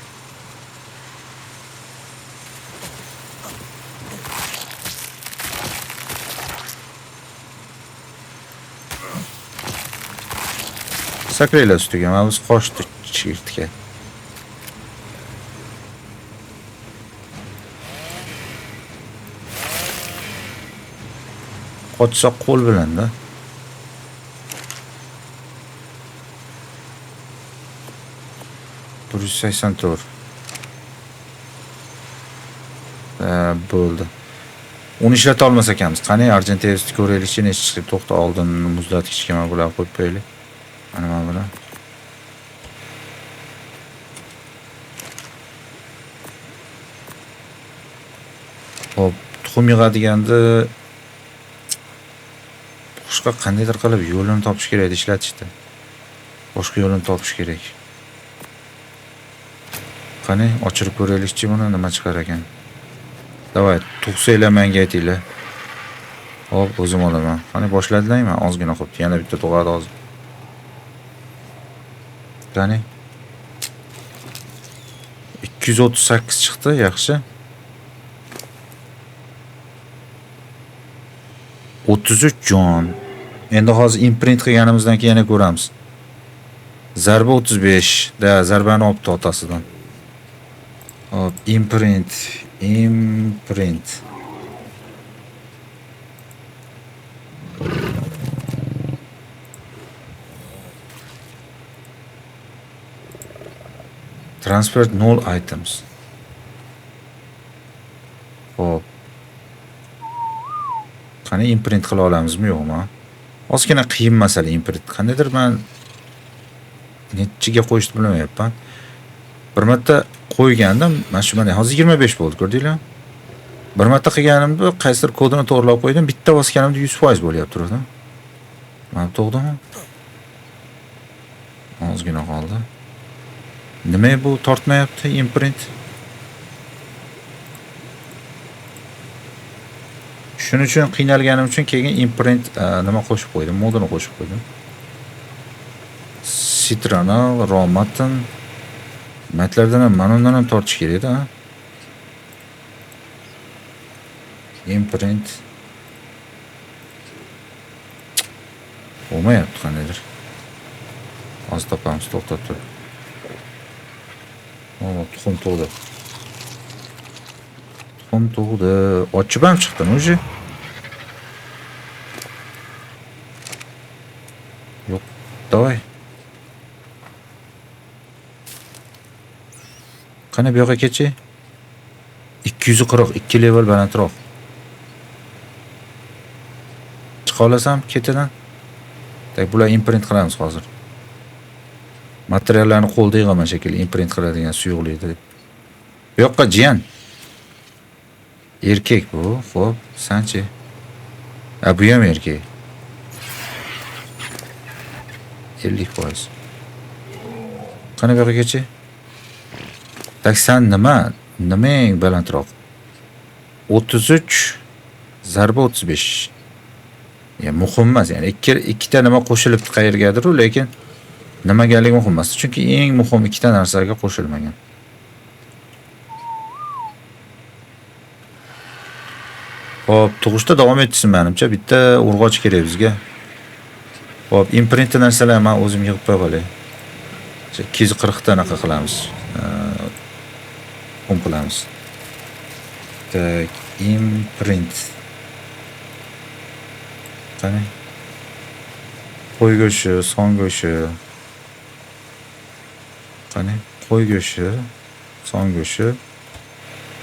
Sakraylar ustiga, mana biz qochdi chirtga. Qochsa qo'l bilan-da. Bir 184. Bo'ldi. Uni ishlata olmas ekanmiz. Qani Argentavisni ko'raylikchi, necha chiqib to'xta, oldin muzlatgichga mana bular qo'yib qo'yaylik. Mana mana bular. Xo'p, tuxum yig'adiganda boshqa qandaydir qilib yo'lini topish kerak edi ishlatishda. Boshqa yo'lini topish kerak. Qani, ochirib ko'raylikchi buni nima chiqar ekan. Davay, tug'sanglar menga aytinglar. Hop, o'zim olaman. Qani boshladilarmi? Ozgina qolibdi. Yana bitta tug'adi hozir. Qani. 238 chiqdi, yaxshi. 33 jon. Endi hozir imprint qilganimizdan keyin yana ko'ramiz. Zarba 35. Da, zarbani olibdi otasidan. Hop, imprint, imprint. Transfer 0 items. Hop. Qani imprint qila olamizmi yo'qmi? Ozgina qiyin masala imprint. Qandaydir men nechiga qo'yishni bilmayapman. Bir marta qo'ygandim, mana shu mana hozir 25 bo'ldi, ko'rdinglarmi? Bir marta qilganimda qaysidir kodini to'g'rilab qo'ydim, bitta bosganimda 100% bo'lyapti turdi. Mana to'g'rimi? Ozgina qoldi. Nima bu tortmayapti imprint? Shuning uchun qiynalganim uchun keyin imprint nima qo'shib qo'ydim, moduni qo'shib qo'ydim. Citronal, Romatn matlardan ham, mana undan ham tortish kerak edi, ha? Imprint bo'lmayapti qandaydir. Hozir topamiz, to'xtab tur. O, tuxum tug'di. Tuxum tug'di. Ochib ham chiqdimi уже? Yo'q, давай. Qani bu yoqqa kechi? 240, 2 level balandroq. Chiqa olasam ketidan. Tak, bular imprint qilamiz hozir. Materiallarni qo'lda yig'aman shekilli, imprint qiladigan suyuqlikni. Bu yoqqa jiyan. Erkak bu, xo'p, sanchi. Ha, bu ham erkak. 50%. Qani bu yoqqa kechi? Tak, san nima? Nima eng balandroq? 33 zarba 35. Ya muhim emas, ya'ni ikkita nima qo'shilibdi qayergadir-u, lekin nimagaligi muhim emas. Chunki eng muhim ikkita narsaga qo'shilmagan. Xo'p, tug'ishda davom etsin menimcha. Bitta urg'och kerak bizga. Xo'p, imprintli narsalar men o'zim yig'ib qo'ya qolay. 240 ta anaqa qilamiz. Tuxum qilamiz. Tak, imprint. Qani? Qo'y go'shti, son go'shti. Qani? Qo'y go'shti, son go'shti.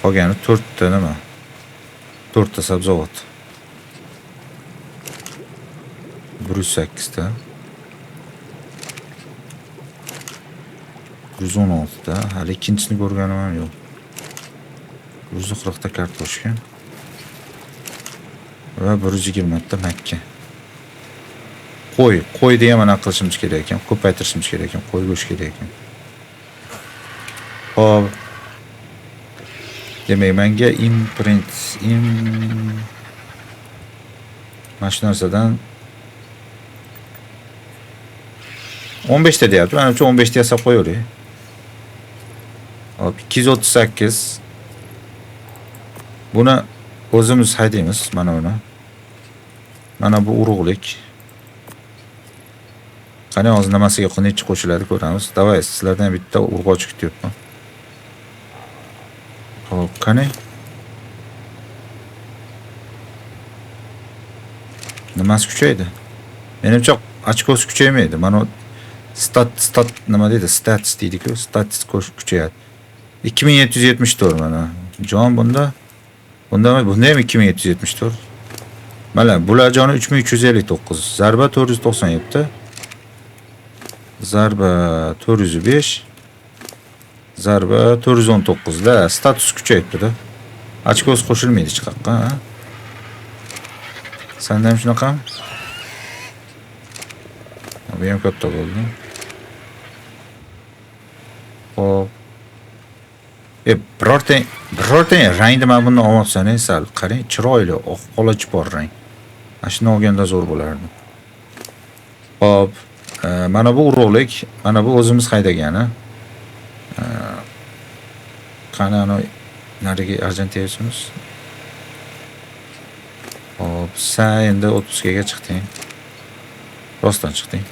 Qolgani 4 ta nima? 4 ta sabzavot. Bir yuz sakkizta. Bir yuz o'n oltita. Hali ikkinchisini ko'rganim ham yo'q. Bir yuz qirqta kartoshka. Va bir yuz yigirmata makka. Qo'y, qo'y degan mana qilishimiz kerak ekan, ko'paytirishimiz kerak ekan, qo'y go'shti kerak ekan. Xo'p. Demak, menga imprint, mana shu narsadan 15 ta deyapti. Menimcha 15 ta yasab qo'yaveray. Hop, 238. Buni o'zimiz haydaymiz, mana buni. Mana bu urug'lik. Qani hozir nimasiga necha qo'shiladi ko'ramiz. Davay, sizlardan bitta urg'och kutyapman. Hop, qani? Nimasi kuchaydi? Menimcha очко si kuchaymaydi. Mana stat nima deydi? Stats deydi-ku, stats kuchayadi. 2774 mana. Jon bunda. Bunda bunda ham 2774. Mana bular joni 3359. Zarba 497. Zarba 405. Zarba 419 da status kuchayibdi-da. Очко si qo'shilmaydi hech qayerga, ha? Senda ham shunaqami? Bu ham katta bo'ldi. Xo'p. Birorta rangni mana bundan olmabsan, sal. Qarang, chiroyli, oq qola chipor rang. Mana shuni olganda zo'r bo'lardi. Xo'p, mana bu urug'lik, mana bu o'zimiz haydagani. Qani ana narigi Argentiyasimiz. Xo'p, sen endi 30 ga chiqding. Rostdan chiqding.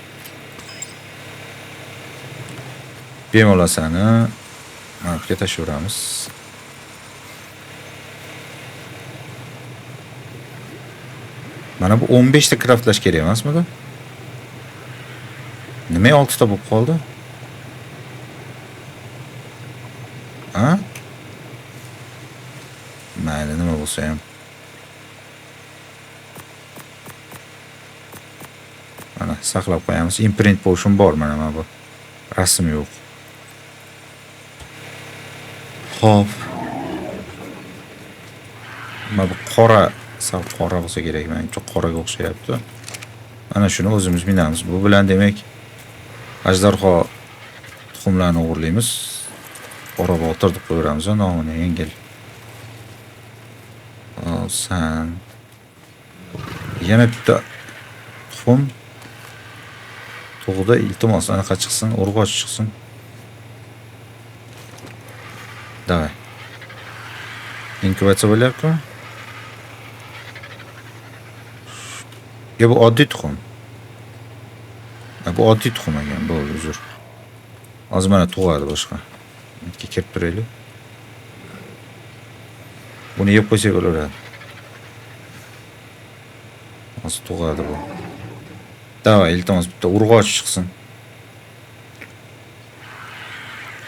Bemalol seni mana bu yerga tashlayveramiz. Mana bu 15 ta craftlash kerak emasmidi? Nima 6 ta bo'lib qoldi? Ha? Mayli, nima bo'lsa ham. Mana saqlab qo'yamiz. Imprint potion bor mana bu. Rasm yo'q. Xo'p. Mana bu qora, sal qora bo'lsa kerak, menimcha qoraga o'xshayapti. Mana shuni o'zimiz minamiz. Bu bilan demak ajdarho tuxumlarini o'g'irlaymiz. Qora botir deb qo'yaveramiz nomini yengil. San yana bitta tuxum tug'da, iltimos anaqa chiqsin, urg'och chiqsin. Давай. Inkubatsiya bo'lyaptimi? Yo, bu oddiy tuxum. Ha, bu oddiy tuxum ekan, bo'ldi, uzr. Hozir mana tug'adi boshqa. Bitta kirib turaylik. Buni yeb qo'ysak bo'laveradi. Hozir tug'adi bu. Давай, iltimos bitta urg'och chiqsin.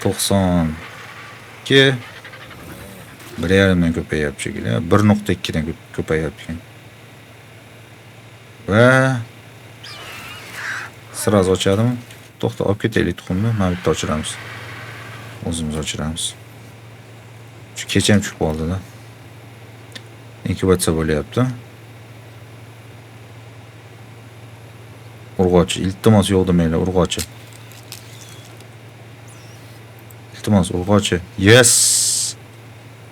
92 1.5 dan ko'payyapti shekilli. 1.2 dan ko'payyapti ekan. Va сразу ochadimi? To'xta, olib ketaylik tuxumni. Mana bitta ochiramiz. O'zimiz ochiramiz. Shu kecha ham tushib qoldi-da. Inkubatsiya bo'lyapti. Urg'ochi, iltimos yo'q demanglar, urg'ochi. Iltimos, urg'ochi. Yes.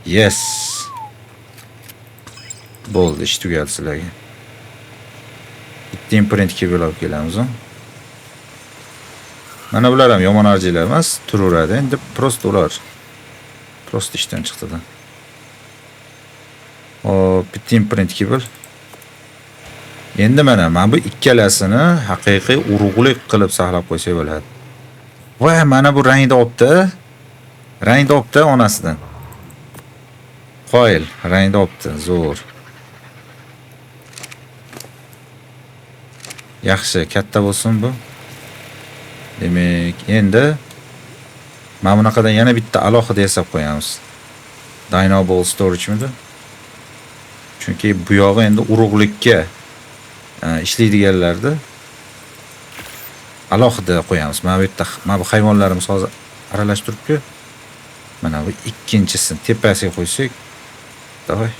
Yes. Bo'ldi, ish tugadi sizlarga. Bitta imprint kibel olib kelamiz. Mana bular ham yomon arjilar emas, turaveradi. Endi просто ular просто ishdan chiqdi-da. Hop, bitta imprint kibel. Endi mana bu ikkalasini haqiqiy urug'lik qilib saqlab qo'ysak bo'ladi. Va mana bu rangni olibdi. Rangni olibdi onasidan. Qoyil, rangni olibdi, zo'r. Yaxshi, katta bo'lsin bu. Demak, endi mana bunaqadan yana bitta alohida yasab qo'yamiz. Dino Ball Storage-midi? Chunki bu yog'i endi urug'likka ishlaydiganlarda alohida qo'yamiz. Mana bu yerda mana bu hayvonlarimiz hozir aralashib turibdi-ku. Mana bu ikkinchisini tepasiga qo'ysak, давай.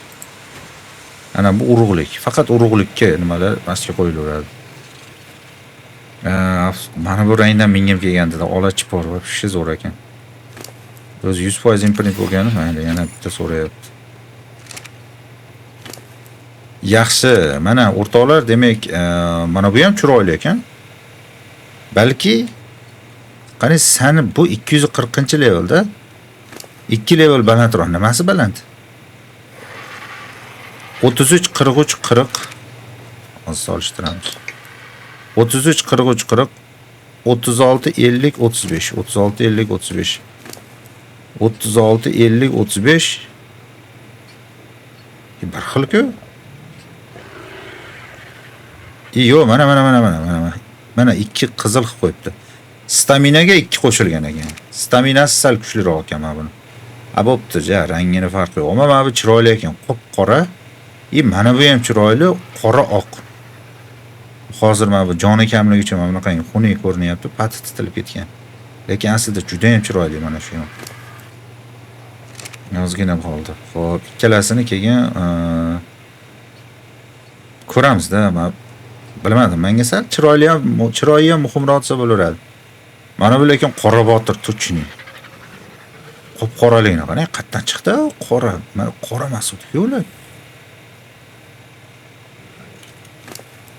Ana bu urug'lik. Faqat urug'likka nimalar pastga qo'yilaveradi. Mana bu rangdan mingim kelgandi-da, ola chipor вообще zo'r ekan. O'zi 100% imprint bo'lgani, mayli, yana bitta so'rayapti. Yaxshi, mana o'rtoqlar, demak, mana bu ham chiroyli ekan. Balki qani sani bu 240-levelda 2 level balandroq. Nimasi baland? 33 43 40. Hozir solishtiramiz. 33 43 40 36 50 35 36 50 35 36 50 35. Bir xil-ku. Yo'q, mana mana mana mana mana. Mana 2 qizil qilib qo'yibdi. Staminaga 2 qo'shilgan ekan. Staminasi sal kuchliroq ekan mana buni. A bo'pti, ja, rangini farqi yo'q. Ammo mana bu chiroyli ekan, qop-qora. I mana bu ham chiroyli, qora oq. Hozir mana bu joni kamligi uchun mana bunaqangi xunuk ko'rinyapti, pati titilib ketgan. Lekin aslida juda ham chiroyli mana shu ham. Ozgina qoldi. Xo'p, ikkalasini keyin ko'ramizda, men bilmadim, menga sal chiroyli ham, chiroyi ham muhimroq desa bo'laveradi. Mana bu lekin qora botir tuchini. Qop-qoraligini qarang, qayerdan chiqdi? Qora, mana qora emas u-ku ular.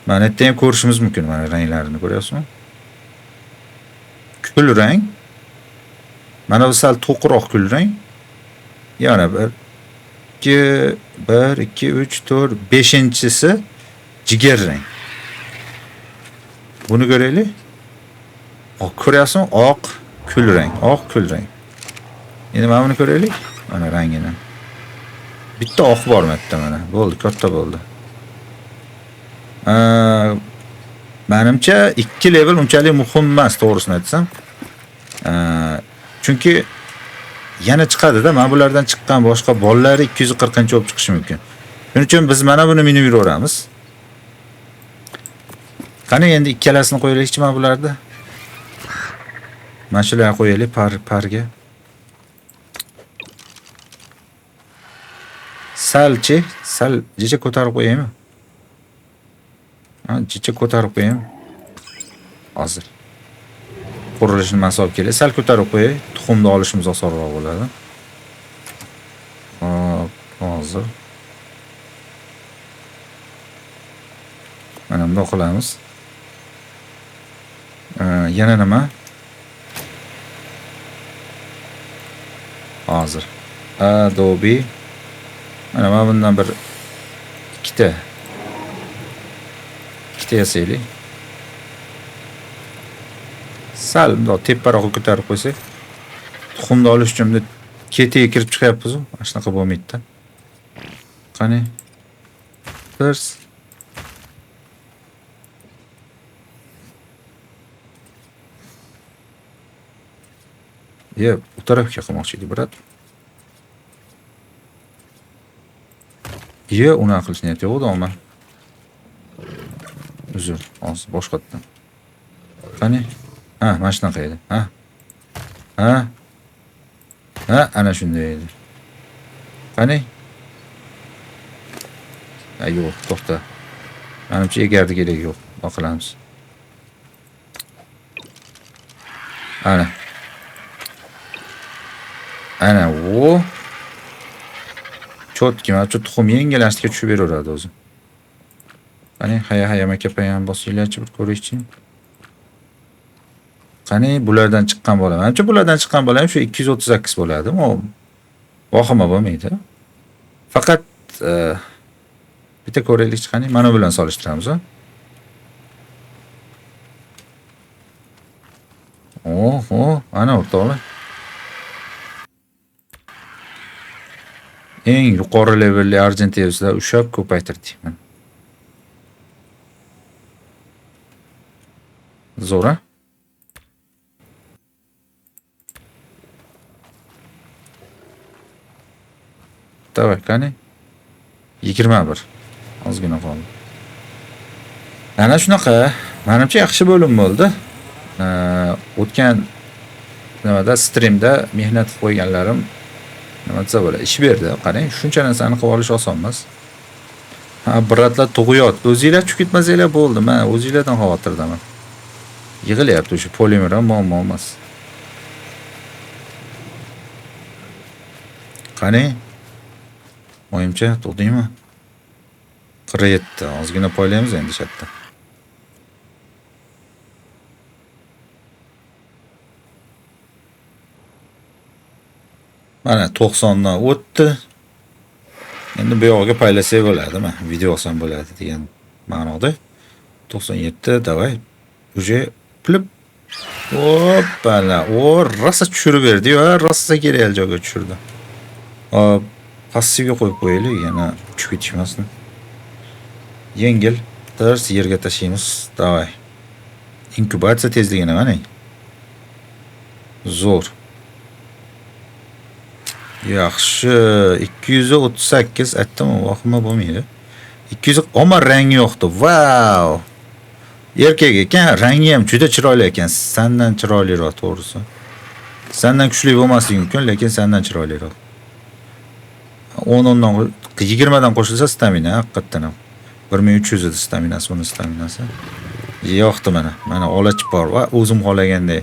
Mana yerda ham ko'rishimiz mumkin, mana ranglarini ko'ryapsizmi? Kul rang. Mana bu sal to'qroq kul rang. Yana 1 2 1 2 3 4 5-inchisi jigar rang. Buni ko'raylik. Oq ko'ryapsizmi? Oq kul rang, oq kul rang. Endi mana buni ko'raylik. Mana rangini. Bitta oq bor bu yerda mana. Bo'ldi, katta bo'ldi. Menimcha 2 level unchalik muhim emas, to'g'risini aytsam. Chunki yana chiqadi-da, mana bulardan chiqqan boshqa bolalar 240-inchi bo'lib chiqishi mumkin. Shuning uchun biz mana buni minib yuraveramiz. Qani endi ikkalasini qo'yaylikchi mana bularni. Mana shularni qo'yaylik parga. Salchi, sal jicha ko'tarib qo'yaymi? Ha, jicha ko'tarib qo'yaymi? Hozir. Qurilishni masof kerak. Sal ko'tarib qo'yay, tuxumni olishimiz osonroq bo'ladi. Hop, hozir. Mana bunday qilamiz. Yana nima? Hozir. Adobe. Mana mana bundan bir ikkita. Ikkita yasaylik. Sal bundoq teparoqqa ko'tarib qo'ysak, tuxumni olish uchun bunday ketiga kirib chiqyapmiz-u, mana shunaqa bo'lmaydi-da. Qani? Tirs. Ye, u tarafga qilmoqchi edi, brat. Ye, unaqa qilish niyati yo'q edi, omma. Uzr, hozir boshqatdan. Qani? Ha, mana shunaqa edi. Ha. Ha. Ha, ana shunday edi. Qani? Ha, yo'q, to'xta. Menimcha egardi kerak yo'q. Nima qilamiz? Ana. Ana, u. Cho'tki, mana shu tuxum yengillashga tushib beraveradi o'zi. Qani, haya haya makapayam bosinglarchi bir ko'rishchi. Qani, bulardan chiqqan bola. Menimcha bulardan chiqqan bola ham shu 238 bo'ladi. O vahima bo'lmaydi. Faqat bitta ko'raylikchi, qani, mana bilan solishtiramiz, ha? Oho, ana o'rtoqlar. Eng yuqori levelli Argentevslar ushlab ko'paytirdik mana. Zo'r, ha? Давай, qani? 21. Ozgina qoldi. Ana shunaqa, menimcha yaxshi bo'lim bo'ldi. O'tgan nimada streamda mehnat qilib qo'yganlarim nima desa bo'ladi, ish berdi. Qarang, shuncha narsani qilib olish oson emas. Ha, bratlar tug'yapti. O'zinglar tushib ketmasanglar bo'ldi. Men o'zinglardan xavotirdaman. Yig'ilyapti o'sha polimer ham muammo emas. Qani? Oyimcha, tug'dingmi? 47. Ozgina poylaymiz endi shu yerda. Mana 90dan o'tdi. Endi bu yog'iga paylasak bo'ladimi? Video olsam bo'ladi degan ma'noda. 97, davay. Уже plip. Hoppala. O, rosa tushirib berdi-yu, rosa kerak joyga tushirdi. Hop, passivga qo'yib qo'yaylik, yana tushib ketishmasin. Yengil. Tirs yerga tashlaymiz. Давай. Inkubatsiya tezligini qarang. Zo'r. Yaxshi, 238 aytdim, vahima bo'lmaydi. 200, ammo rangi yo'qdi. Vau! Erkak ekan, rangi ham juda chiroyli ekan. Sandan chiroyliroq, to'g'risi. Sandan kuchli bo'lmasligi mumkin, lekin sandan chiroyliroq. 10 o'ndan 20 dan qo'shilsa stamina haqiqatdan ham. 1300 edi staminasi, uni staminasi. Yoqdi mana. Mana olach bor va o'zim xohlaganday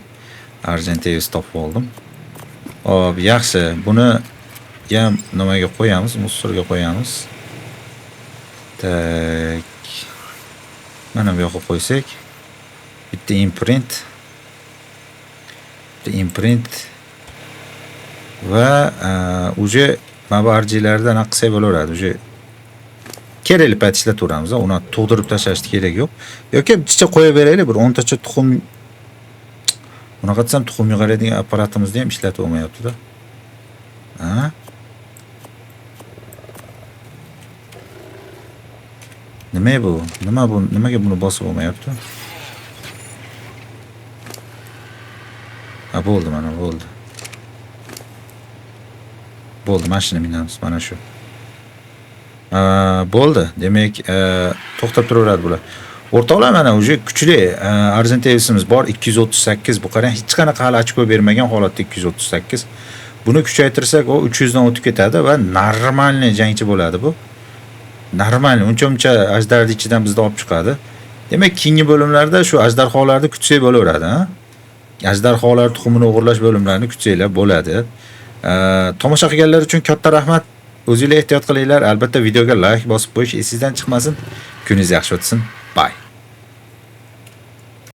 Argentavis topib oldim. Hop, yaxshi. Buni ham nimaga qo'yamiz? Мусор ga qo'yamiz. Так. Mana bu yoqqa qo'ysak, bitta imprint. Bitta imprint va уже mana bu arjilarda anaqa qilsak bo'laveradi. Уже kerakli payt ishlataveramiz, uni tug'dirib tashlashni keragi yo'q. Yoki chicha qo'ya beraylik, bir 10 tacha tuxum. Bunaqa desam tuxum yig'adigan apparatimizni ham ishlatib olmayapti-da. Ha? Nima bu? Nima bu? Nimaga buni bosib olmayapti? Ha, bo'ldi, mana bo'ldi. Bo'ldi, mana shuni minamiz, mana shu. Bo'ldi. Demak, to'xtab turaveradi bular. O'rtoqlar, mana уже kuchli Argentavisimiz bor, 238. Bu qarang, hech qanaqa hali ochko bermagan holatda 238. Buni kuchaytirsak, u 300 dan o'tib ketadi va normalniy jangchi bo'ladi bu. Normalniy, uncha-muncha ajdarning ichidan bizni olib chiqadi. Demak, keyingi bo'limlarda shu ajdarholarni kutsak bo'laveradi, ha? Ajdarholar tuxumini o'g'irlash bo'limlarini kutsanglar bo'ladi. Tomosha qilganlar uchun katta rahmat. O'zingizlar ehtiyot qilinglar. Albatta videoga like bosib qo'yish esingizdan chiqmasin. Kuningiz yaxshi o'tsin.